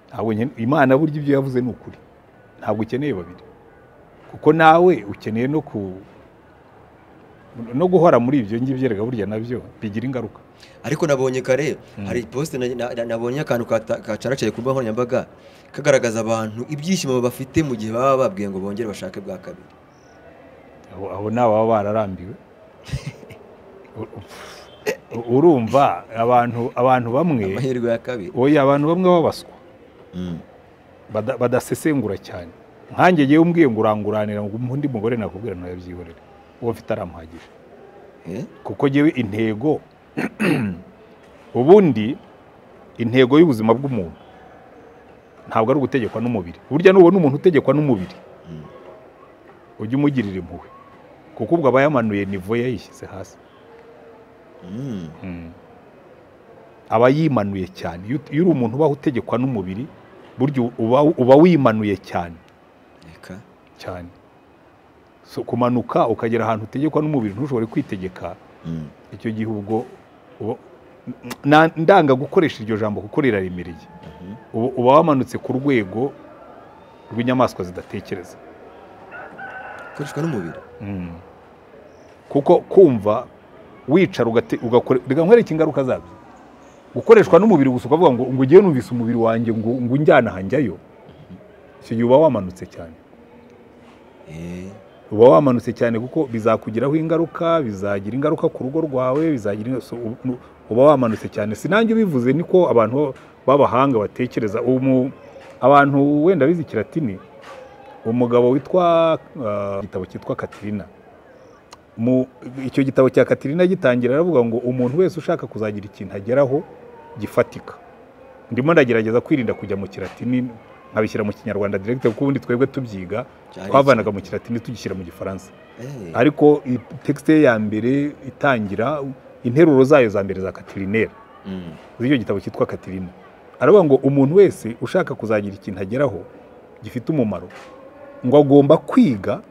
Ntabwo nkeneye. Imana burya ibyo yavuze ni ukuri, ntabwo ukeneye babiri, kuko nawe ukeneye no guhora muri ibyo ngibyo. Erega burya nabyo bigira ingaruka. Ariko nabonye kare hari post nabonye akantu kacaracaye ku mbuga nkoranyambaga kagaragaza abantu ibyishimo bafite mu gihe baba babwiye ngo bongere bashake bwa kabiri. Abo ni ababa bararambiwe. Urumva abantu bamwe amahirwe ya kabiri. Oya, abantu bamwe babaswa badasesengura cyane. Nkanjye yewe umbwiye ngo uranguranira ngo undi mugore, nakubwira ntayabyihorere, uwo mfite aramuhagije. Kuko yewe intego ubundi intego y'ubuzima bw'umuntu ntabwo ari ugutegekwa n'umubiri. Burya nubona umuntu utegekwa n'umubiri ujye umugirira impuhwe, kuko ubwo aba yamanuye nivo yayishyize hasi. Aba yimanuye cyane. Iyo uri umuntu ubaho utegekwa n'umubiri, burya uba wimanuye cyane cyane. So kumanuka ukagera ahantu utegekwa n'umubiri ntushobore kwitegeka, icyo gihe ubwo ndanga gukoresha iryo jambo kuko riraremereye. Uba wamanutse ku rwego rw'inyamaswa zidatekereza. Gukoreshwa n'umubiri. Kuko kumva wicara ugakora, reka nkwereke ingaruka zabyo. Gukoreshwa n'umubiri gusa ukavuga ngo ugiye numvise umubiri wanjye ngo unjyana hanjyayo, icyo gihe uba wamanutse cyane. Uba wamanutse cyane kuko bizakugiraho ingaruka, bizagira ingaruka ku rugo rwawe, bizagira, uba wamanutse cyane. Sinanjye ubivuze, niko abantu b'abahanga batekereza. Abantu wenda bize Ikilatini, umugabo witwa igitabo cyitwa Katirina, icyo gitabo cya Katirina gitangira aravuga ngo umuntu wese ushaka kuzagira ikintu ageraho gifatika. Ndimo ndagerageza kwirinda kujya mu Kilatini nkabishyira mu Kinyarwanda direct, kuko ubundi twebwe tubyiga twavanaga mu Kilatini tugishyira mu Gifaransa. Ariko texte ya mbere itangira, interuro zayo za mbere za Katirinera z'icyo gitabo cyitwa Katirina, aravuga ngo umuntu wese ushaka kuzagira ikintu ageraho gifite umumaro ngo agomba kwiga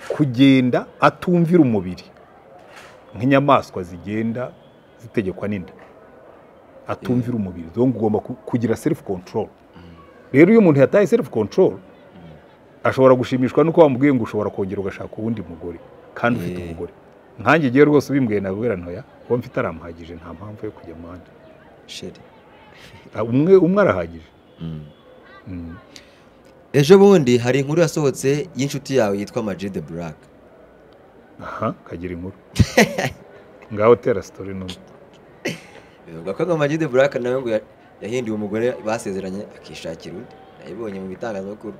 kugenda atumvira umubiri nk'inyamaswa zigenda zitegekwa n'inda. Atumvira umubiri, donc ugomba kugira self control. Rero iyo umuntu yataye self control ashobora gushimishwa nuko bamubwiye ngo ushobora kongera ugashaka uwundi mugore kandi ufite umugore. Nkanjye giye rwose ubimbwiye nabwira ntoya, uwo mfite aramuhagije, nta mpamvu yo kujya mu handi. Sheri umwe arahagije. Ejo bundi hari inkuru yasohotse y'inshuti yawe yitwa Ama-G The Black. Aha, kagira inkuru. Ngaho tera story numwe. Bivuga ko Ama-G The Black nawe ngo yahinduye umugore basezeranye akishakira undi. Nayibonye mu bitangazamakuru.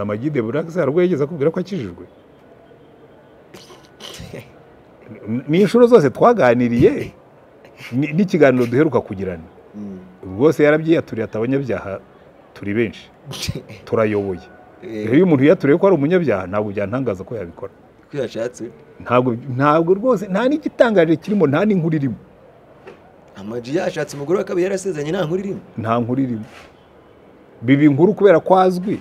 Ama-G The Black se harubwo yigeze akubwira ko akijijwe? Ni inshuro zose twaganiriye n'ikiganiro duheruka kugirana. Rwose yarabyiyaturiye ati abanyabyaha turi benshi, turayoboye. Rero iyo umuntu yaturiye ko ari umunyabyaha ntabwo byantangaza ko yabikora. Ko yashatse. Ntabwo rwose nta n'igitangaje kirimo, nta n'inkuru irimo. Ama-G yashatse umugore wa kabiri yarasezeranye, nta nkuru irimo. Nta nkuru irimo. Biba inkuru kubera ko azwi.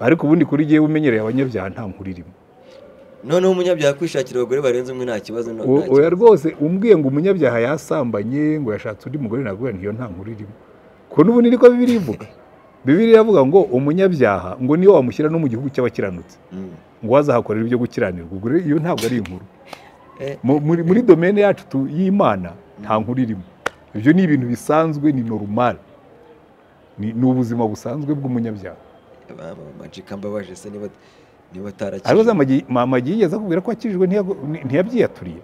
Ariko ubundi kuri jyewe umenyereye abanyabyaha nta nkuru irimo. Noneho umunyabyaha kwishakira abagore barenze umwe nta kibazo. Oya rwose umbwiye ngo umunyabyaha yasambanye ngo yashatse undi mugore nabwo ntiyo nta nkuru irimo. Ko n'ubundi niko Bibiliya ivuga. Bibiliya iravuga ngo umunyabyaha ngo niyo wamushyira no mu gihugu cy'abakiranutsi ngo azahakorera ibyo gukiranirwa. Ubwo iyo ntabwo ari inkuru. Muri domaine yacu y'Imana nta nkuru irimo. Ibyo ni ibintu bisanzwe, ni normal. Ni ubuzima busanzwe bw'umunyabyaha. Majika mbabaje se niba atarakijijwe. Ariko mama yigeze akubwira ko akijijwe ntiyabyiyaturiye.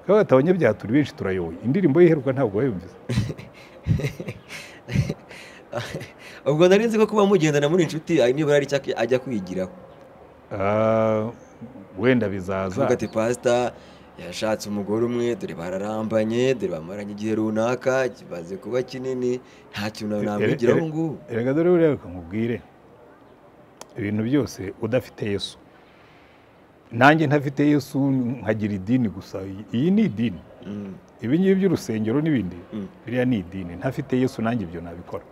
Kavuga ati abanyabyaha turi benshi turayoboye. Indirimbo yiheruka ntabwo wayumvise. Ubwo nari nzi ko kuba mugendana muri inshuti nibura ari icyo ajya kwigiraho. Wenda bizaza. Avuga ati pastor yashatse umugore umwe, dore bararambanye, dore bamaranye igihe runaka, kibaze kuba kinini, nta kintu namwigiraho ngubu. Erega dore buriya reka nkubwire, ibintu byose udafite Yesu, nanjye ntafite Yesu nkagira idini gusa, iyi ni idini. Ibi ngibi by'urusengero n'ibindi, biriya ni idini. Ntafite Yesu nanjye ibyo nabikora.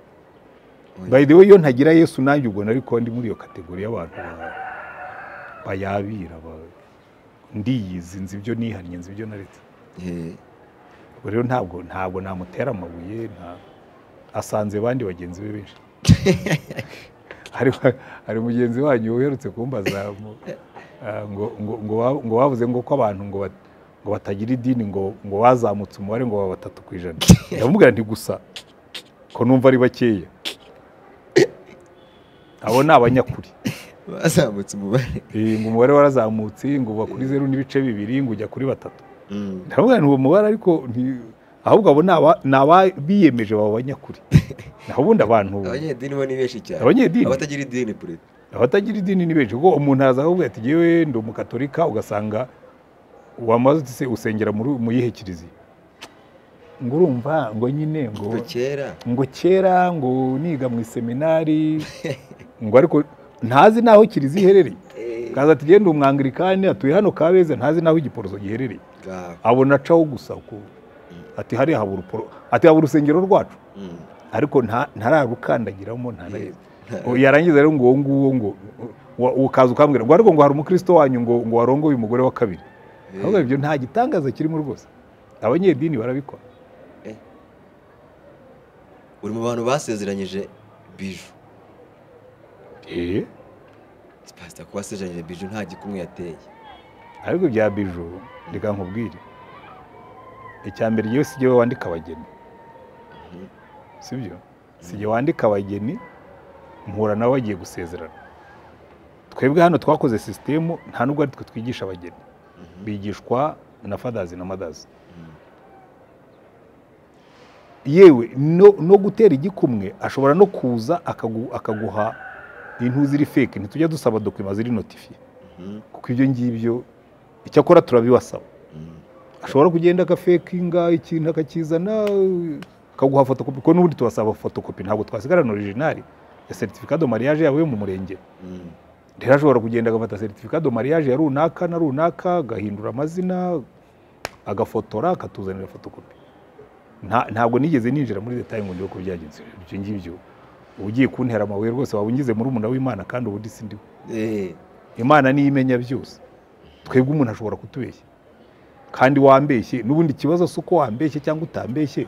By the way, iyo ntagira Yesu nanjye ubwo nariko ndi muri iyo kategori y'abantu bayabira, ndiyizi, nzi ibyo nihannye, nzi ibyo naretse. Ubwo rero ntabwo namutera amabuye, asanze bandi bagenzi be benshi. Hari mugenzi wanyu uherutse kumbaza ngo bavuze ngo ko abantu ngo batagira idini ngo bazamutse umubare ngo baba 3%. Ndamubwira nti gusa ko numva ari bakeya. Abo ni abanyakuri. Bazamutse umubare. Ngo umubare warazamutse ngo uva kuri 0.2 ngo ujya kuri 3. Ndamubwira nti uwo mubare ariko ahubwo abo ni abiyemeje baba abanyakuri. Naho ubundi abantu abanyedini bo ni benshi cyane. Abanyedini abatagira idini pure. Abatagira idini ni benshi, kuko umuntu aza akavuga ati yewe ndi umukatolika, ugasanga wamaze se usengera mu yihe kiliziya, ngo urumva ngo nyine ngo kera ngo niga mu seminari ngo ariko ntazi naho kiliziya iherereye. Kaza ati genda umwangilikani atuye hano Kabeza, ntazi naho igiporoso giherereye. Abona acaho gusa ko ati hari habura ati habura urusengero rwacu, ariko ntararukandagiramo nta. Yarangiza rero ngo nguwo ngo ukaza ukambwira ngo ariko ngo hari umukristo wanyu ngo warongoye umugore wa kabiri. Ahubwo ibyo nta gitangaza kirimo rwose, abanyedini barabikora. Uri mu bantu basezeranyije Biju. Pastor ko wasezeranyije Biju nta gikumwe yateye. Ariko bya Biju reka nkubwire, icya mbere yewe si jyewe wandika abageni, sibyo? Si jye wandika abageni, mpura nawe bagiye gusezerana. Twebwe hano twakoze system, nta nubwo ari twe twigisha abageni, bigishwa na fathers na mothers. Yewe no gutera igikumwe ashobora no kuza akaguha intu ziri fake, ntitujya dusaba document ziri notifié, kuko ibyo ngibyo icyakora turabibasaba. Ashobora kugenda agafekinga ikintu akakizana akaguha photocopy, kuko n'ubundi tubasaba photocopy, ntabwo twasigarana original ya certificat de mariage yawe mu murenge. Rero ashobora kugenda agafata certificat de mariage ya runaka na runaka, agahindura amazina, agafotora, akatuzanira photocopy. Ntabwo nigeze ninjira muri detail ngo ndebe ko byagenze. Ibyo ngibyo ugiye kuntera amabuye rwose waba ungize muri umuna w'Imana, kandi ubundi si ndiwe. Imana niyo imenya byose. Twebwe umuntu ashobora kutubeshya, kandi wambeshye n'ubundi ikibazo si uko wambeshye cyangwa utambeshye,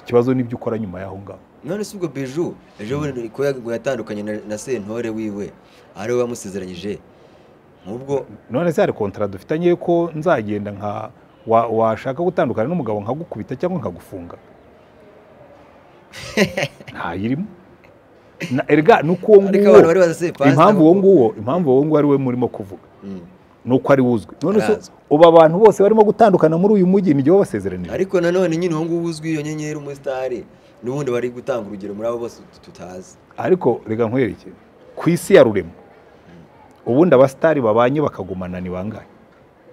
ikibazo nibyo ukora nyuma yaho ngaho. None se ubwo Biju ejo bundi ko yatandukanye na Sentore wiwe ari we wamusezeranyije, nk'ubwo none se hari contrat dufitanye ko nzagenda nka washaka gutandukana n'umugabo nkagukubita cyangwa nkagufunga? Ntayirimo. Erega nuko uwo nguwo, impamvu uwo nguwo ari we murimo kuvuga nuko ari wuzwi. None se ubu abantu bose barimo gutandukana muri uyu mujyi ni jye basezeranije? Ariko nanone nyine uwo nguwo uzwi, iyo nyenyeri umusitari, n'ubundi bari gutanga urugero muri abo bose tutazi. Ariko reka nkwereke, ku isi ya rurema ubundi abasitari babanye bakagumana ni bangahe?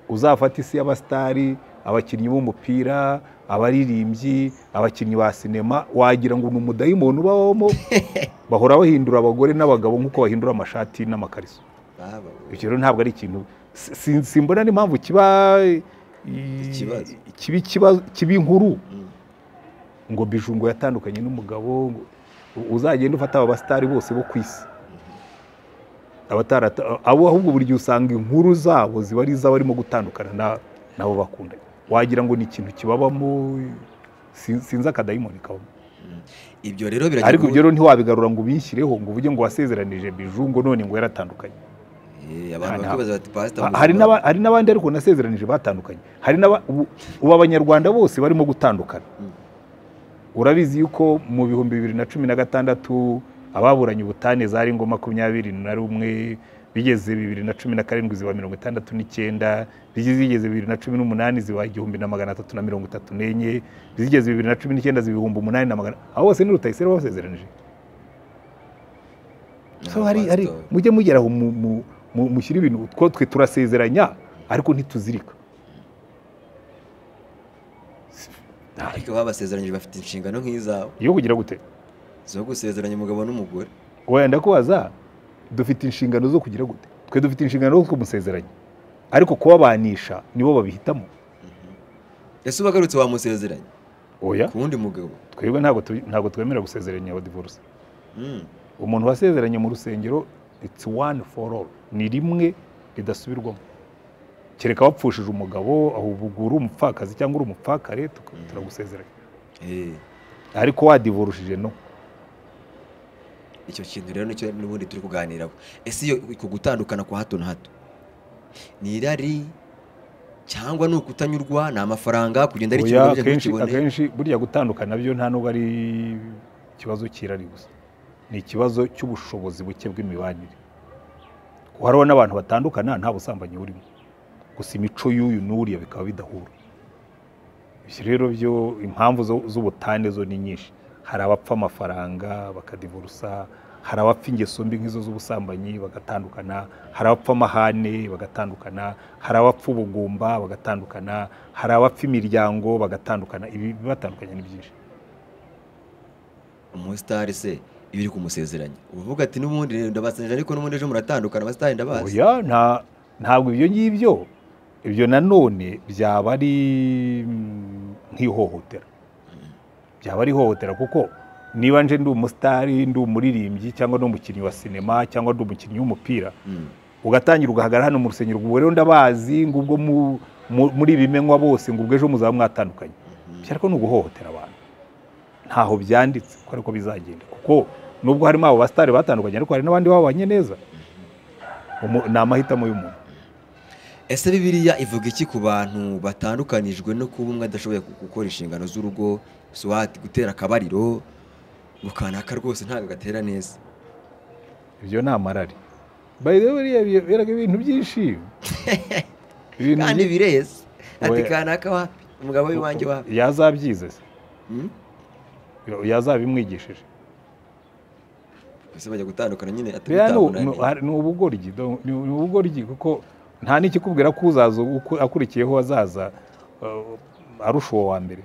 Uzafata isi y'abasitari, abakinnyi b'umupira, abaririmbyi, abakinnyi ba sinema, wagira ngo ni umudayimoni ubabamo. Bahora bahindura abagore n'abagabo nk'uko bahindura amashati n'amakariso. Ibyo rero ntabwo ari ikintu, simbona n'impamvu kiba kiba inkuru ngo Biju ngo yatandukanye n'umugabo. Uzagenda ufata aba basitari bose bo ku isi, abo ahubwo buri gihe usanga inkuru zabo ziba ari iz'abarimo gutandukana nabo bakundanye, wagira ngo ni ikintu kibabamo, sinzi akadayimoni kabamo. Ibyo rero birajya, ariko ibyo rero ntiwabigarura ngo ubishyireho ngo uvuge ngo wasezeranije Biju ngo none ngo yaratandukanye. Abantu bakibaza bati pastor, hari n'abandi ariko nasezeranije batandukanye. Hari ubu abanyarwanda bose barimo gutandukana. Urabizi yuko mu 2016 ababuranye ubutane zari ngo 21, bigeze 2017 ziba 69, bigeze 2018 ziba 1334, bigeze 2019 ziba 8900. Aho hose ni Rutayisire wabasezeranije. So hari mujye mugera aho mushyira ibintu twe turasezeranya ariko ntituzirika. Ariko babasezeranyije bafite inshingano nk'izawe. Iyo kugira gute? Zo gusezeranya umugabo n'umugore. Oya ndakubaza, dufite inshingano zo kugira gute? Twe dufite inshingano zo kumusezeranya, ariko kubabanisha nibo babihitamo. Ese ubagarutse wamusezeranya? Oya. Ku wundi mugabo? Twebwe ntabwo twemera gusezeranya aba divorce. Umuntu wasezeranye mu rusengero it's one for all, ni rimwe ridasubirwamo. Kereka wapfushije umugabo ahubwo uri umupfakazi cyangwa uri umupfakare turagusezeranya. Ariko wadivorushije no. Icyo kintu rero nicyo n'ubundi turi kuganiraho. Ese iyo gutandukana kwa hato na hato ni irari cyangwa ni ukutanyurwa, ni amafaranga kugenda ari ikintu kenshi akenshi burya gutandukana byo nta nubwo ari ikibazo cy'irari gusa, ni ikibazo cy'ubushobozi buke bw'imibanire. Kuko hariho n'abantu batandukana nta busambanyi burimo, gusa imico y'uyu n'uriya bikaba bidahura. Ibyo rero byo impamvu z'ubutane zo ni nyinshi. Hari abapfa amafaranga bakadivorusa, hari abapfa ingeso mbi nk'izo z'ubusambanyi bagatandukana, hari abapfa amahane bagatandukana, hari abapfa ubugumba bagatandukana, hari abapfa imiryango bagatandukana. Ibi bibatandukanye ni byinshi. Umusitari se iyo uri kumusezeranya uvuga ati n'ubundi ndabasezeranya ariko n'ubundi ejo muratandukana, abasitari ndabazi. Oya, ntabwo ibyo ngibyo, ibyo nanone byaba ari nk'ihohotera. Byaba ari ihohotera kuko niba nje ndi umusitari, ndi umuririmbyi cyangwa ndi umukinnyi wa sinema cyangwa ndi umukinnyi w'umupira, ugatangira ugahagarara hano mu rusengero ngo rero ndabazi ngo ubwo muri bimenywa bose ngo ubwo ejo muzaba mwatandukanye. Ariko ni uguhohotera abantu. Ntaho byanditse ko ariko bizagenda, kuko nubwo harimo abo basitari batandukanye ariko hari n'abandi babanye neza. Ni amahitamo y'umuntu. Ese Bibiliya ivuga iki ku bantu batandukanijwe no kuba umwe adashoboye gukora inshingano z'urugo, swati gutera akabariro ngo kanaka rwose ntabwo gatera neza? Ibyo ni amarari. By the way, beraga ibintu byinshi. Kandi bireze. Ati kanaka wapi? Umugabo w'iwanjye wapi? Yazabyize se. Yazabimwigishije. Ese bajya gutandukana nyine atari ni ubugoryi, ni ubugoryi kuko nta n'ikikubwira ko uzaza akurikiyeho azaza arusha uwo wa mbere.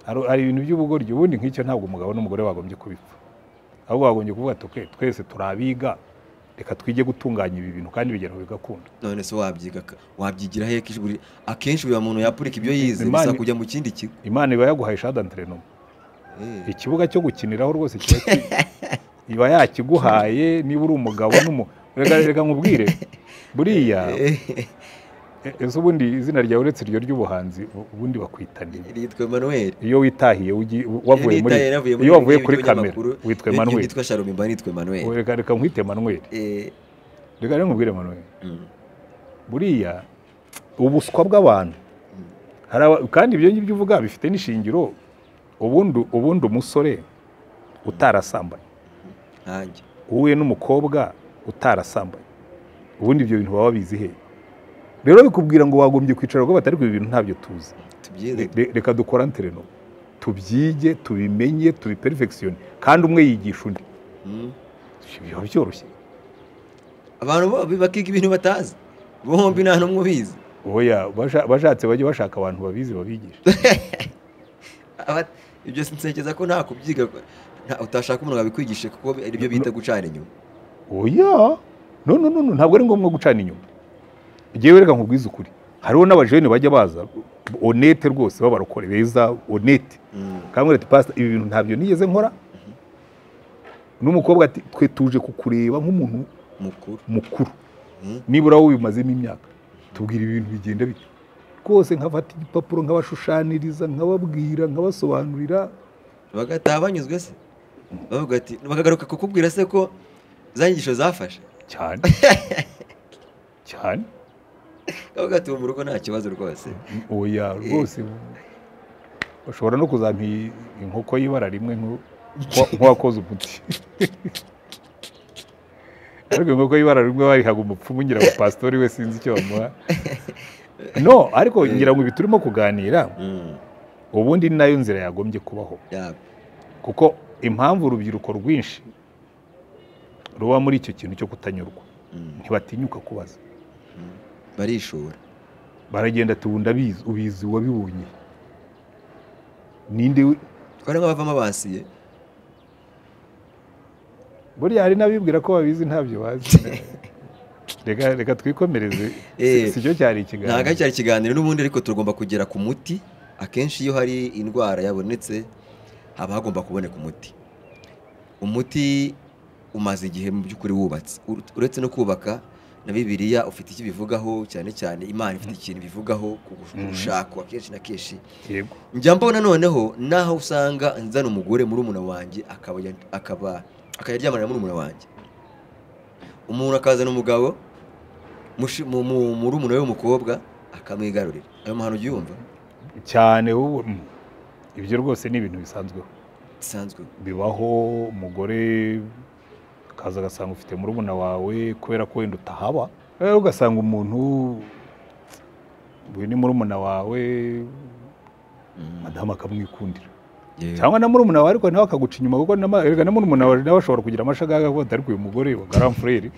Hari ibintu by'ubugoryi. Ubundi nk'icyo ntabwo umugabo n'umugore bagombye kubipfa, ahubwo bagombye kuvuga ati okay, twese turabiga, reka twige gutunganya ibi bintu kandi bigera bigakunda. None se wabyiga wabyigira he? Akenshi uyu muntu yapurika ibyo yize bisa kujya mu kindi kigo. Imana iba yaguhaye shada entraînement, ikibuga cyo gukiniraho rwose kiba iba yakiguhaye. Niba uri umugabo reka nkubwire buriya ese ubundi izina ryawe uretse iryo ry'ubuhanzi ubundi bakwita nde? Yitwa Emmanuel. Iyo witahiye wavuye muri iyo wavuye kuri kamera witwa Emmanuel. Yitwa Shalom mba nitwa Emmanuel. Reka nkwite Emmanuel. Reka rero nkubwire Emmanuel. Buriya ubuswa bw'abantu kandi ibyo ngibyo uvuga bifite n'ishingiro. Ubundi umusore utarasambanye nkanjye uhuye n'umukobwa utarasambanye, ubundi ibyo bintu baba bizi he? Rero bikubwira ngo wagombye kwicara ngo batari ibintu ntabyo tuzi. Reka dukora entraînement, tubyige, tubimenye, tubiperfectionne, kandi umwe yigisha undi. Biba byoroshye. Abantu bakiga ibintu batazi bombi nta n'umwe ubizi. Oya, bashatse bajye bashaka abantu babizi babigisha. Ibyo sinsekeza ko nta kubyiga utashaka umuntu wabikwigishe kuko aribyo bita gucana inyuma. Oya, no no no, ntabwo ari ngombwa gucana inyuma. Jewe reka nkubwize ukuri, hariho n'abajene bajya baza honete rwose babarokore beza honete, kamwe ati pastor ibi bintu ntabyo nigeze nkora. N'umukobwa ati twe tuje kukureba nk'umuntu mukuru nibura wowe ubimazemo imyaka, tubwira ibintu bigenda bite. Rwose nkafata igipapuro nkabashushaniriza, nkababwira, nkabasobanurira, bagataha banyuzwe se, bavuga ati bakagaruka kukubwira se ko za nyigisho zafashe cyane cyane. Kavuga ati mu rugo nta kibazo rwose. Oya rwose. Ushobora no kuzampa inkoko y'ibara rimwe nk'uwakoze umuti. Ariko inkoko y'ibara rimwe bayihaga umupfumu, ngira ngo pasitori we sinzi icyo bamuha. No, ariko ngira ngo ibi turimo kuganira ubundi ni nayo nzira yagombye kubaho. Kuko impamvu urubyiruko rwinshi ruba muri icyo kintu cyo kutanyurwa, ntibatinyuka kubaza, barishora, baragenda ati ubu ndabizi, ubizi wabibonye ninde? Twari nk'abavamo basiye. Buriya hari n'abibwira ko babizi ntabyo bazi. Reka twikomereze, si cyo cyari ikiganiro. Ntabwo cyari ikiganiro n'ubundi, ariko tugomba kugera ku muti. Akenshi iyo hari indwara yabonetse haba hagomba kuboneka umuti. Umuti umaze igihe mu by'ukuri wubatse. Uretse no kubaka, na Bibiliya ufite icyo bivugaho, cyane cyane Imana ifite ikintu bivugaho ku gushakwa kenshi na kenshi. Yego. Njya mbona noneho naho usanga nzana umugore muri umuna wanjye akaba akaryamana na murumuna wanjye. Umuntu akazana umugabo murumuna we w'umukobwa akamwigarurira. Ayo mahano ugiyumva cyane ubu. Ibyo rwose ni ibintu bisanzweho. Bisanzwe bibaho. Umugore akaza agasanga ufite murumuna wawe kubera ko wenda utahaba, rero ugasanga umuntu uyu ni murumuna wawe, madamu akamwikundira, cyangwa na murumuna wawe ariko nawe akaguca inyuma, kuko na murumuna wawe nawe ashobora kugira amashagaga avuga ati ariko uyu mugore wa grand frère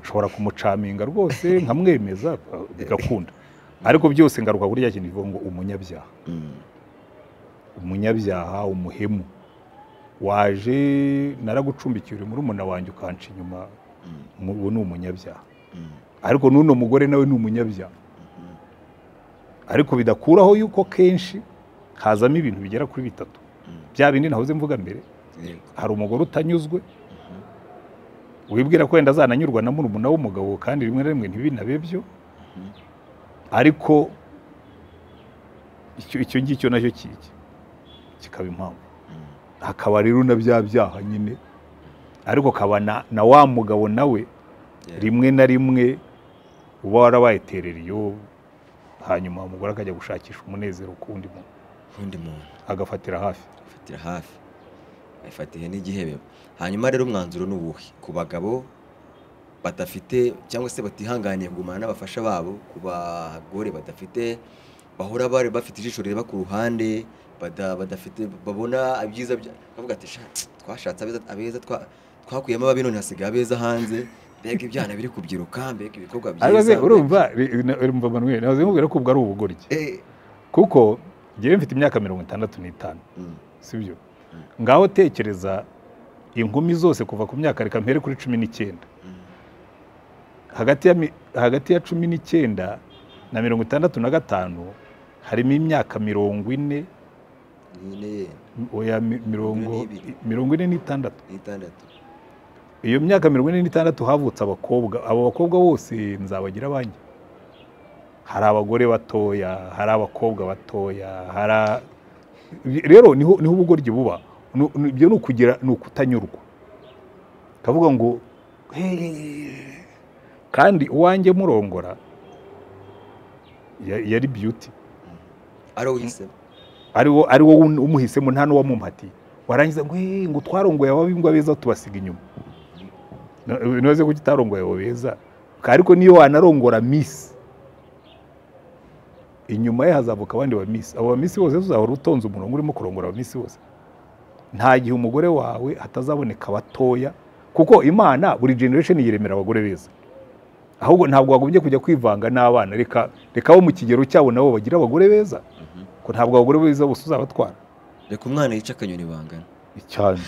ashobora kumucaminga rwose nkamwemeza bigakunda. Ariko byose ngaruka kuri ya kintu ivuga ngo umunyabyaha, umunyabyaha, umuhemu waje naragucumbikiye uri murumuna wanjye ukanca inyuma, ubu ni umunyabyaha. Ariko n'uno mugore nawe ni umunyabyaha. Ariko bidakuraho yuko kenshi hazamo ibintu bigera kuri bitatu. Bya bindi nahoze mvuga mbere, hari umugore utanyuzwe wibwira ko wenda azananyurwa na murumuna w'umugabo, kandi rimwe na rimwe ntibinabe byo. Ariko icyo ngicyo nacyo kikaba impamvu. Hakaba rero na bya byaha nyine, ariko kaba na wa mugabo nawe rimwe na rimwe uba warabaye tereriyo, hanyuma umugore akajya gushakisha umunezero ku wundi muntu, agafatira hafi, afatira hafi, ayifatiye n'igihebe. Hanyuma rero umwanzuro ni uwuhe ku bagabo badafite cyangwa se batihanganiye kugumana n'abafasha babo, ku bagore badafite, bahora bari bafite ijisho rireba ku ruhande, badafite, babona ibyiza bavuga ati twashatse abeza, twakuyemo ababi none hasigaye abeza hanze, mbega ibyana biri kubyiruka, mbega ibikorwa byiza. Urumva Manuel, nahoze nkubwira ko ubwo ari ubugoryi, kuko njyewe mfite imyaka 65, sibyo? Ngaho tekereza inkumi zose kuva ku myaka, reka mpere kuri 19, hagati ya 19 na 65 harimo imyaka 40, oya 46. Iyo myaka 46 havutse abakobwa. Abo bakobwa bose nzabagira abanjye. Hari abagore batoya, hari abakobwa batoya, hari rero niho ubugoryi buba. Ibyo ni ukugira, ni ukutanyurwa. Kavuga ngo kandi uwanjye murongora yari beauty, ari wo umuhisemo, nta n'uwamumpatiye. Warangiza ngo ngo twarongoye ababi ngo abeza tubasiga inyuma. Noze kuki utarongoye abo beza? Ariko niyo wanarongora miss, inyuma ye hazavuka abandi ba miss. Abo ba miss bose uzahora utonze umurongo urimo kurongora aba miss bose. Nta gihe umugore wawe hatazaboneka batoya, kuko Imana buri generation yiremera abagore beza. Ahubwo ntabwo wagombye kujya kwivanga n'abana, reka bo mu kigero cyabo nabo bagira abagore beza, ko ntabwo abagore beza bose uzabatwara. Reka umwana yica akanyoni bangana cyane.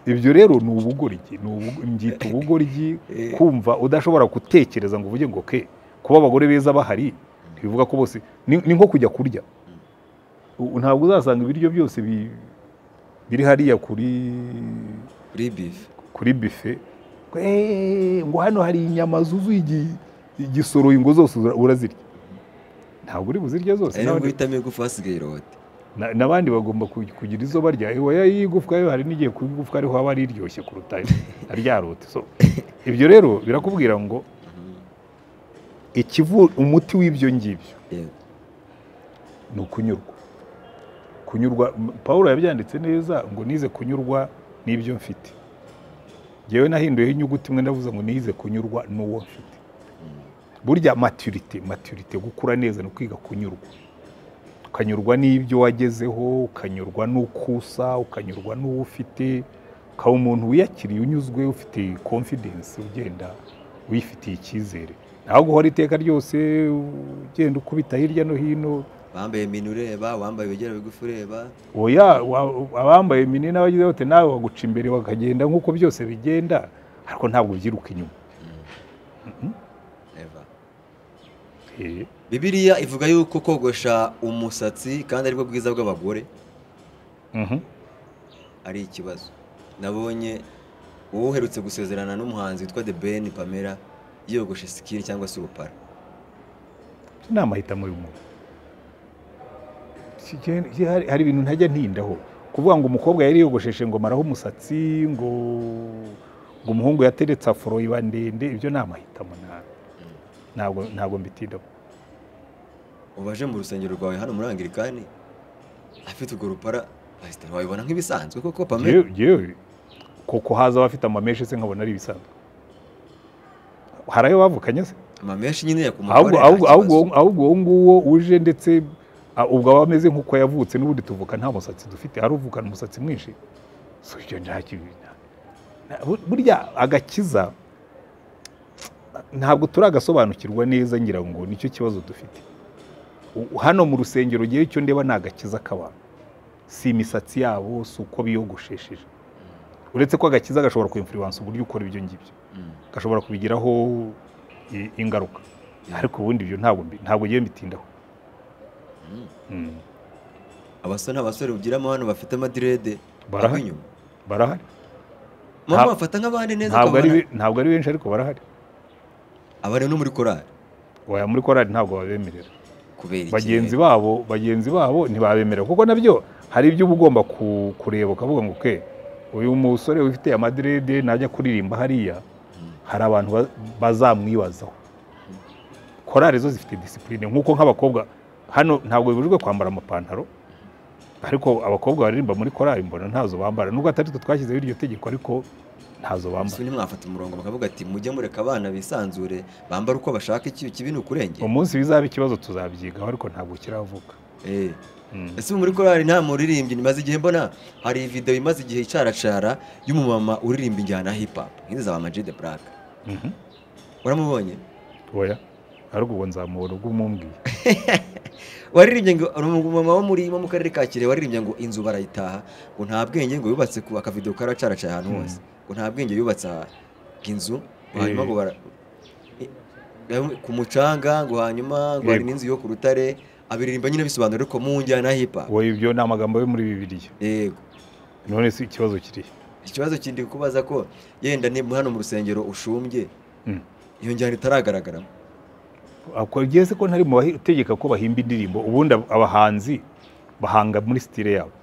Ibyo rero ni ubugoryi, mbyita ubugoryi, kumva udashobora gutekereza ngo uvuge ngo ke kuba abagore beza bahari ntibivuga ko bose ni nko kujya kurya. Ntabwo uzasanga ibiryo byose biri hariya kuri bife, ngo hano hari inyama zuzuye igisoro, ingo zose urazirya. Ntabwo uri buzirya zose. N'abandi bagomba kugira izo barya. Oya y'igufwa yo hari n'igihe ku igufwa ariho haba riryoshye kuruta rya rote. So ibyo rero birakubwira ngo ikivu umuti w'ibyo ngibyo ni ukunyurwa. Kunyurwa, Paul yabyanditse neza ngo nize kunyurwa n'ibyo mfite. Njyewe nahinduyeho inyuguti imwe ndavuze ngo nize kunyurwa n'uwo mfite. Burya maturité gukura neza ni ukwiga kunyurwa. Ukanyurwa n'ibyo wagezeho, ukanyurwa n'uko usa, ukanyurwa n'uwo ufite, ukaba umuntu wiyakiriye, unyuzwe, ufite confidence, ugenda wifitiye icyizere. Naho guhora iteka ryose ugenda ukubita hirya no hino. Bambaye mini ureba, wambaye ibigera bigufi ureba. Oya, abambaye mini n'abagize bote nawe baguca imbere bakagenda nk'uko byose bigenda, ariko ntabwo ubyiruka inyuma. Eva. Bibiliya ivuga yuko kogosha umusatsi kandi aribwo bwiza bw'abagore ari ikibazo. Nabonye wowe uherutse gusezerana n'umuhanzi witwa The Ben, Pamela, yogoshe skin cyangwa se ubupara. Ni amahitamo y'umuntu. Hari ibintu ntajya ntindaho. Kuvuga ngo umukobwa yari yogosheshe ngo maraho umusatsi, ngo umuhungu yateretse afro iba ndende, ibyo ni amahitamo, ntabwo mbitindaho. Ubaje mu rusengero rwawe hano muri Anglikani afite urwo rupara, pastor, wabibona nk'ibisanzwe koko Pamela? Jewe koko haza abafite amamèches se nkabona ari ibisanzwe? Hari ayo bavukanye se? Amamèches nyine ya ku Ahubwo mugore ahubwo nta ahubwo kibazo. Ahubwo uwo nguwo uje ndetse ubwo aba ameze nk'uko yavutse. N'ubundi tuvuka nta musatsi dufite, hari uvukana umusatsi mwinshi. So ibyo nta burya agakiza ntabwo turagasobanukirwa neza, ngira ngo nicyo kibazo dufite. Hano mu rusengero ngewe icyo ndeba ni agakiza k'abantu, si imisatsi yabo, si uko biyogoshesheje, uretse ko agakiza gashobora kwinfluence uburyo ukora ibyo ngibyo, gashobora kubigiraho ingaruka, ariko ubundi ibyo ntabwo ngiye mbitindaho. Abasore n'abasore ugiramo hano bafite amadreads Barahari. inyuma? Barahari. Mama, bafata nk'abandi neza? Ntabwo ari Ukabona ntabwo ari benshi, ariko barahari. Abari no muri korali? Oya, muri korali ntabwo babemerera. Kubera iki? Bagenzi babo ntibabemerera, kuko nabyo hari ibyo uba ugomba kureba ukavuga ngo ke uyu musore ufite amadreads najya kuririmba hariya hari abantu bazamwibazaho. Korali zo zifite discipline, nk'uko nk'abakobwa hano ntabwo bibujijwe kwambara amapantaro, ariko abakobwa baririmba muri korali mbona ntazo bambara, nubwo atari twe twashyizeho iryo tegeko, ariko ntazo bambara. Ese ntimwafata umurongo bakavuga ati mujye mureka abana bisanzure, bambara uko bashaka, iki kibi ni ukurengera? Umunsi bizaba ikibazo tuzabyigaho, ariko ntabwo kiravuka. Ese ubu muri korali nta muririmbyi? Maze igihe mbona hari video imaze igihe icaracara y'umumama uririmba injyana ya hip hop nk'izi za Ama G The Black. Uramubonye? Oya, ariko ubwo nzamubona ubwo umumbwiye. Waririmbye ngo uri umumama wo mu karere ka Kirehe, waririmbye ngo inzu barayitaha, ngo nta bwenge ngo yubatse, ku akavideo karacaracaye ahantu hose, ngo nta bwenge yubatse aha inzu, ngo hanyuma ngo bara ku mucanga, ngo hanyuma ngo hari n'inzu yo ku rutare, abiririmba nyine bisobanura ariko mu njyana ya hip hop. Oya, ibyo ni amagambo yo muri Bibiliya. Yego. None se ikibazo kirihe? Ikibazo kindi kubaza ko yenda ni hano mu rusengero ushumbye iyo njyana itaragaragaramo. Ako ugeze ko ntari mu bategeka ko bahimba indirimbo. Ubundi abahanzi bahanga muri style yabo.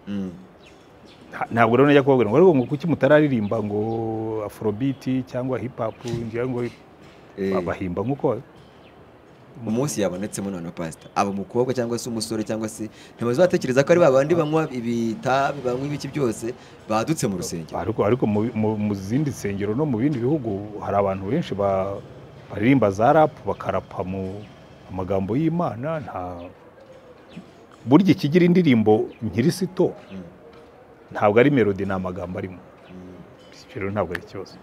Ntabwo rero najya kubabwira ngo ariko ngo kuki mutararirimba ngo afrobeat cyangwa hip hop, ngira ngo bahimba nk'uko Umunsi yabonetsemo none, pastor, aba umukobwa cyangwa se umusore cyangwa se ntibazatekereza ko ari babandi banywa ibitabi, banywa ibiki byose, badutse mu rusengero? Ariko mu zindi nsengero no mu bindi bihugu hari abantu benshi baririmba za rap, bakarapa mu amagambo y'Imana. Nta burya ikigira indirimbo nkirisito ntabwo ari melody, ni amagambo arimo. Ibyo rero ntabwo ari ikibazo.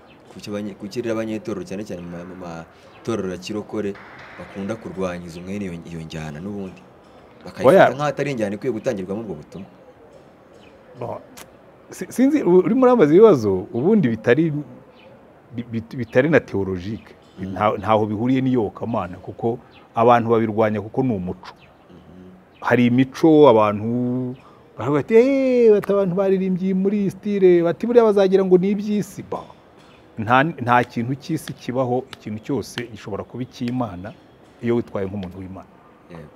Kuki rero abanyetorero, cyane cyane mu matorero ya kirokore, bakunda kurwanya izo mwene iyo njyana n'ubundi bakayifata Oya. nk'aho atari injyana ikwiye gutangirwamo ubwo butumwa? Bon, sinzi, urimo urambaza ibibazo ubundi bitari na théologique. Ntaho bihuriye n'iyobokamana, kuko abantu babirwanya kuko ni umuco. Hari imico, abantu baravuga bati eee, bati abantu baririmbye muri iyi style, bati buriya bazagira ngo ni iby'isi. Ba, nta kintu cy'isi kibaho. Ikintu cyose gishobora kuba icy'Imana iyo witwaye nk'umuntu w'Imana.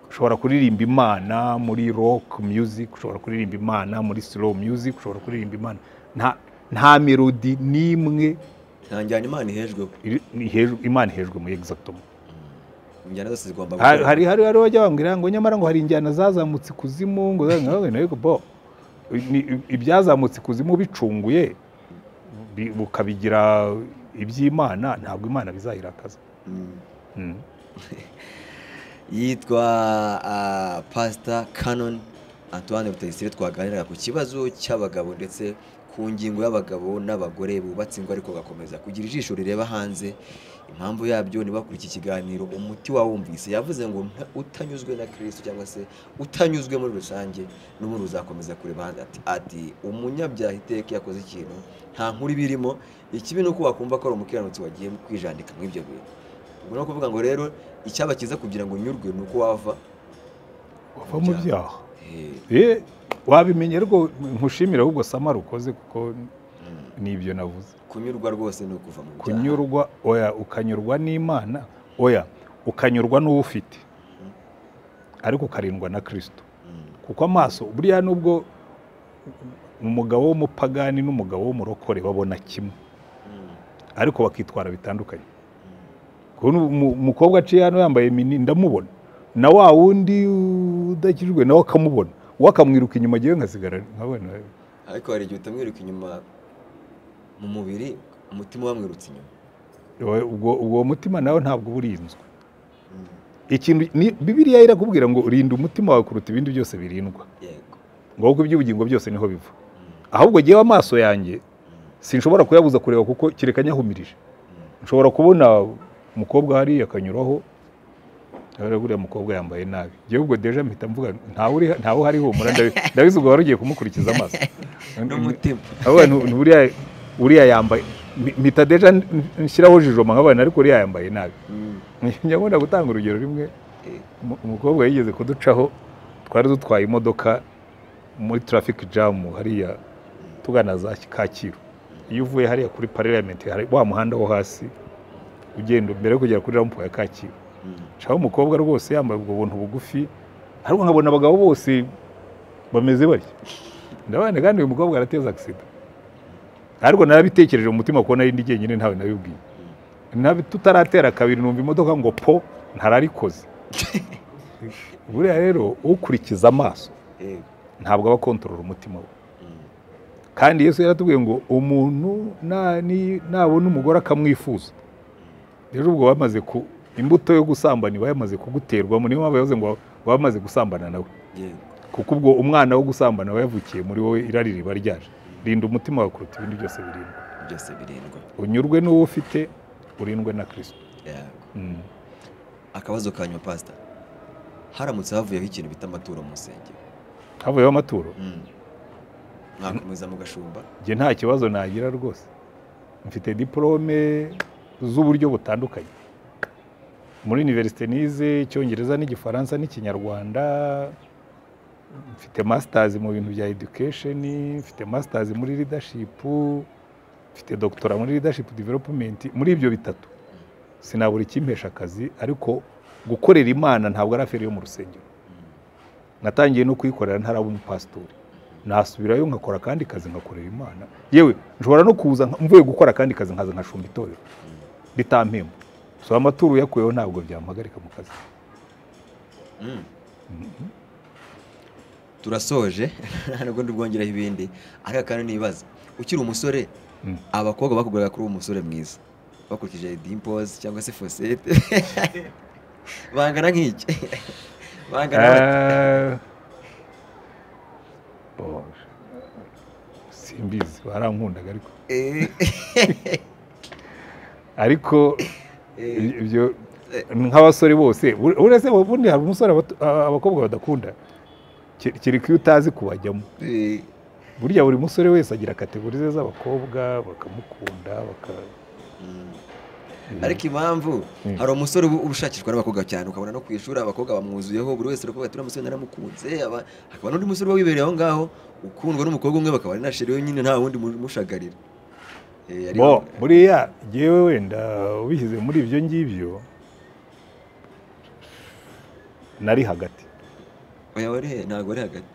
Ushobora kuririmba Imana muri rock music, ushobora kuririmba Imana muri slow music, ushobora kuririmba Imana. Nta melody n'imwe Nta njyana Imana ihejweho. Ni hejuru, Imana ihejwe muri exactement. Injyana zose zigomba Hari gukora. hari hari bajya bambwira ngo nyamara ngo hari injyana zazamutse ikuzimu, ngo ariko bo Ibyazamutse ikuzimu bicunguye bukabigira iby'Imana, ntabwo Imana bizayirakaza. Yitwa Pastor Canon Antoine Rutayisire, twaganiraga ku kibazo cy'abagabo ndetse ku ngingo y'abagabo n'abagore bubatse ingo ariko bagakomeza kugira ijisho rireba hanze. Impamvu yabyo niba kuri iki kiganiro umuti wawumvise, yavuze ngo utanyuzwe na Kristo cyangwa se utanyuzwe muri rusange n'ubundi uzakomeza kureba hanze. Ati umunyabyaha iteka yakoze ikintu nta nkuru ibirimo, ikibi nuko wakumva ko ari umukiranutsi wagiye kwijandika muri ibyo bintu. Ubwo no kuvuga ngo rero icyaba kiza kugira ngo unyurwe nuko wava mu byaha. Wabimenye rwo, nkushimira ahubwo Samara ukoze, kuko nibyo navuze. Kunyurwa rwose ni ukuva mu byaha. Kunyurwa, oya, ukanyurwa n'Imana, oya, ukanyurwa n'uwo ufite, ariko ukarindwa na Kristo. Kuko amaso buriya nubwo umugabo w'umupagani n'umugabo w'umurokore babona kimwe, ariko bakitwara bitandukanye. Umukobwa aciye hano yambaye mini ndamubona, na wa wundi udakijwe nawe akamubona, wakamwiruka inyuma agiye nkasigara nkabona. Ariko hari igihe utamwiruka inyuma mu mubiri, umutima wamwirutse inyuma. Ubwo mutima nawe ntabwo uburinzwe. Ikintu Bibiliya irakubwira ngo rinda umutima wawe kuruta ibindi byose birindwa. Yego. Ngo kuko iby'ubugingo byose niho biva. Ahubwo giye amaso yanjye sinshobora kuyabuza kureba kuko kireka nyahumirije. Nshobora kubona umukobwa hari akanyuraho, buriya mukobwa yambaye nabi, ngewe ubwo deja mpita mvuga ntawe uhari humura, ndabizi ubwo wari ugiye kumukurikiza amaso n'umutima. Uriya yambaye, mpita deja nshyiraho jijoma nk'abana, ariko uriya yambaye nabi. Nyabona gutanga urugero rimwe, umukobwa yigeze kuducaho, twari dutwaye imodoka muri traffic jam hariya tugana za Kacyiru. Iyo uvuye hariya kuri parliament hari wa muhanda wo hasi ugenda mbere yo kugera kuri rampo ya Kacyiru. Shaho umukobwa rwose yambaye ubwo buntu bugufi, ariko nkabona abagabo bose bameze bari. Ndabana kandi uyu mukobwa arateza accident. Ariko narabitekereje mu mutima ko nari ndi jyenyine ntawe nabibwiye. Nabi tutaratera kabiri numva imodoka ngo po ntararikoze. Buriya rero ukurikiza amaso ntabwo aba control umutima we. Kandi Yesu yaratubwiye ngo umuntu nabona umugore akamwifuza. Rero ubwo bamaze ku imbuto yo gusambana iba yamaze kuguterwamo, niyo mpamvu yavuze ngo bamaze gusambana nawe. Kuko ubwo umwana wo gusambana aba yavukiye muri wowe, irari riba ryaje. Rinda umutima wawe kuruta ibindi byose birindwa. Byose birindwa. Unyurwe n'uwo ufite, urindwe na Kristo. Akabazo ka nyuma Pastor, haramutse havuyeho ikintu bita amaturo mu rusengero. Havuyeho amaturo? Mwakomeza mugashumba? Njye nta kibazo nagira rwose. Mfite diplome z'uburyo butandukanye. Muri universite nize Icyongereza n'Igifaransa n'Ikinyarwanda, mfite masters mu bintu bya education, mfite masters muri leadership, mfite doctora muri leadership development. Muri ibyo bitatu sinabura ikimpesha akazi, ariko gukorera Imana ntabwo ari affaire yo mu rusengero. Natangiye no kuyikorera ntaraba umupasitori, nasubirayo nkakora kandi kazi nkakorera Imana. Yewe nshobora no kuza mvuye gukora kandi kazi nkaza nkashumba itorero ritampemba. So amaturo yakuyeho ntabwo byampagarika mu kazi. Turasoje ntabwo ndubwongeraho ibindi, ariko kandi nibaza ukiri umusore abakobwa bakuguraga kuri uwo musore mwiza bakurikije dimples cyangwa se fosete bangana nk'iki? Bangana simbizi, barankundaga ariko ariko ibyo nk'abasore bose uretse ubundi hari umusore abakobwa badakunda kereka iyo utazi kubajyamo. Burya buri musore wese agira kategori ze z'abakobwa bakamukunda baka. Ariko impamvu hari umusore ushakishwa n'abakobwa cyane, ukabona no kwishura abakobwa bamwuzuyeho, buri wese aravuga ati uriya musore naramukunze, hakaba n'undi musore uba wibereye aho ngaho ukundwa n'umukobwa umwe bakaba ari na chérie wenyine nta wundi mushagarira. Bo buriya jewe wenda ubishyize muri ibyo ngibyo nari hagati. Oya wari he? Ntabwo wari hagati.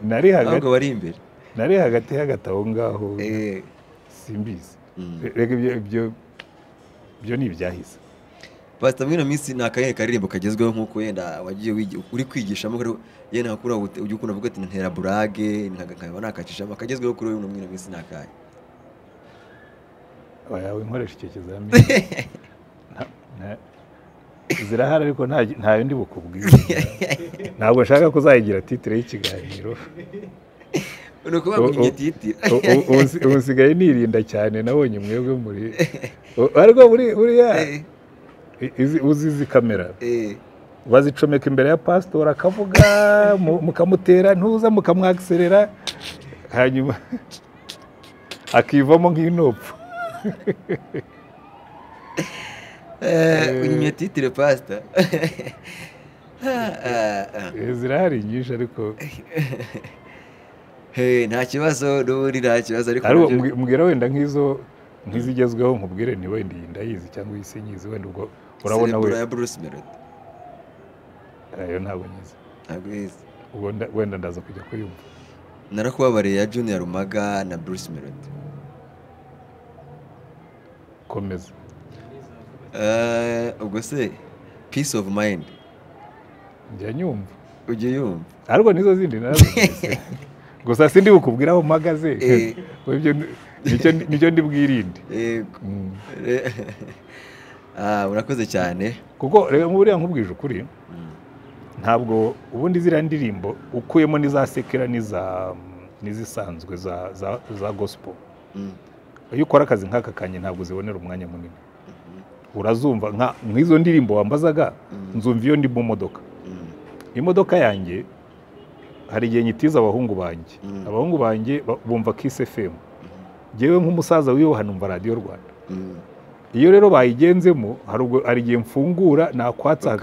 Nari hagati. Ntabwo wari imbere. Nari hagati hagati aho ngaho. Simbizi. Reka ibyo ni ibyahise. Pastor, muri ino minsi ni akahe karirimbo kagezweho nk'uko wenda wagiye uri kwigishamo, yenda nka kuriya ujya ukunda kuvuga ati ntera burage nkaba nakacishamo, akagezweho kuri uyu muri ino minsi ni akahe? Oya, winkoresha icyo kizamini. Zirahari ariko ntayo ndi bukubwire. Ntabwo nshaka kuzayigira titire y'ikiganiro. Ni ukuvuga ngo njye titire. Ubu nsigaye nirinda cyane, nabonye mwebwe muri ariko buriya uzi izi kamera bazicomeka imbere ya pasitori akavuga, mukamutera ntuza, mukamwakiserera, hanyuma akivamo nk'inopfu. Unyimye titire pastor. Zirahari nyinshi ariko nta kibazo, n'ubundi nta kibazo ariko mbwira wenda nk'izo nk'izigezweho nkubwire ni wenda iyi ndayizi cyangwa iyi sinyizi, wenda ubwo urabona we ya Bruce Melody. Ayo ntabwo nyizi. Ntabwo nyizi. Ubwo wenda ndaza kujya kuyumva. Narakubabariye ya Junior Rumaga na Bruce Melody. Komeza. Ubwo se Peace of Mind. Njya nyumva. Ujye yumva. Ariko nizo zindi nazo. Gusa sindi bukubwira aho mpagaze. Ibyo nicyo ndi bwirinde. Yego. Urakoze cyane. Kuko reka buriya nkubwije ukuri, ntabwo ubundi ziriya ndirimbo ukuyemo n'iza sekera n'izisanzwe za gospel. Iyo ukora akazi nk'aka kanye ntabwo zibonera umwanya munini. Urazumva nk'izo ndirimbo wambazaga, nzumva iyo ndi mu modoka. Imodoka yanjye hari igihe nyitiza abahungu banjye. Abahungu banjye bumva Kiss FM. Jewe nk'umusaza wiyo numva Radio Rwanda. Iyo rero bayigenzemo hari igihe mfungura nakwatsa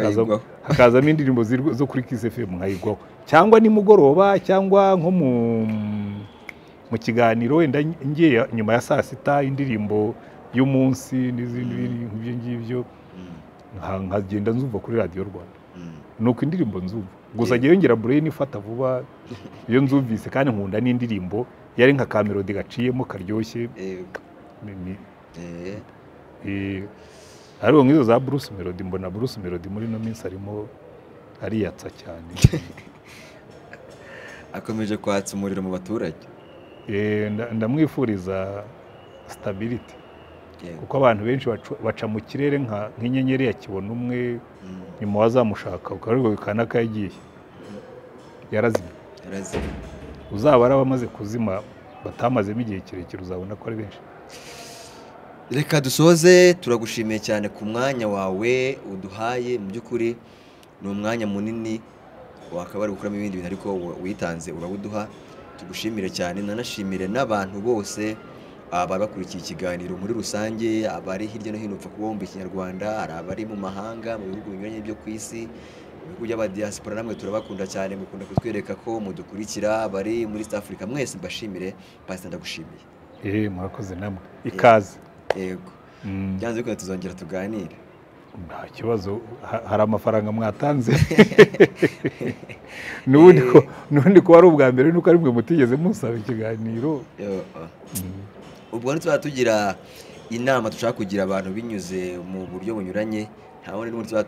hakazamo indirimbo zo kuri Kiss FM nkayigwaho, cyangwa nimugoroba cyangwa nko mu kiganiro wenda ngiye nyuma ya saa sita indirimbo y'umunsi n'izindi nk'ibyo ngibyo nkagenda nzumva kuri Radio Rwanda. Nuko indirimbo nzumva gusa ngiye ngira brain ifata vuba iyo nzumvise, kandi nkunda n'indirimbo yari nka ka melody gaciyemo karyoshye. Ariko nk'izo za Bruce Melody, mbona Bruce Melody muri no minsi arimo ariyatsa cyane. Akomeje kwatsa umuriro mu baturage. Ndamwifuriza stability. Kuko abantu benshi baca mu kirere nk'inyenyeri ya kibona umwe, nyuma wazamushaka ukarubwo kanaka yagiye yarazimye. Uzaba arabamaze kuzima batamazemo igihe kirekire, uzabona ko ari benshi. Reka dusoze, turagushimiye cyane ku mwanya wawe uduhaye. Mu by'ukuri ni umwanya munini wakaba ari gukuramo ibindi bintu, ariko witanze urawuduha, tugushimire cyane. Nanashimire n'abantu bose abari bakurikiye ikiganiro muri rusange, abari hirya no hino upfa kubumva Ikinyarwanda, hari abari mu mahanga, mu bihugu binyuranye byo ku isi, mu bihugu by'abadiaspora, namwe turabakunda cyane, mukunda kutwereka ko mudukurikira, abari muri East Africa mwese mbashimire. Pastor ndagushimiye. Murakoze namwe, ikaze. Yego. Byanze bikunze tuzongera tuganire. Nta kibazo, hari amafaranga mwatanze. N'ubundi ko ari ubwa mbere nuko ari mwe mutigeze musaba ikiganiro. Ubwo ntituzaba tugira inama dushaka kugira abantu binyuze mu buryo bunyuranye, nta wundi n'ubundi tuzaba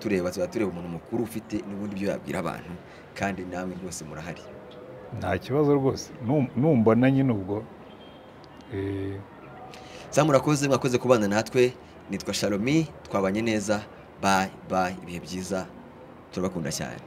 tureba umuntu mukuru ufite n'ubundi byo yabwira abantu, kandi namwe rwose murahari. Nta kibazo rwose, numbona nyine ubwo. Murakoze, mwakoze kubana natwe. Nitwa Shalomi, twabanye neza. Bye bye, ibihe byiza, turabakunda cyane.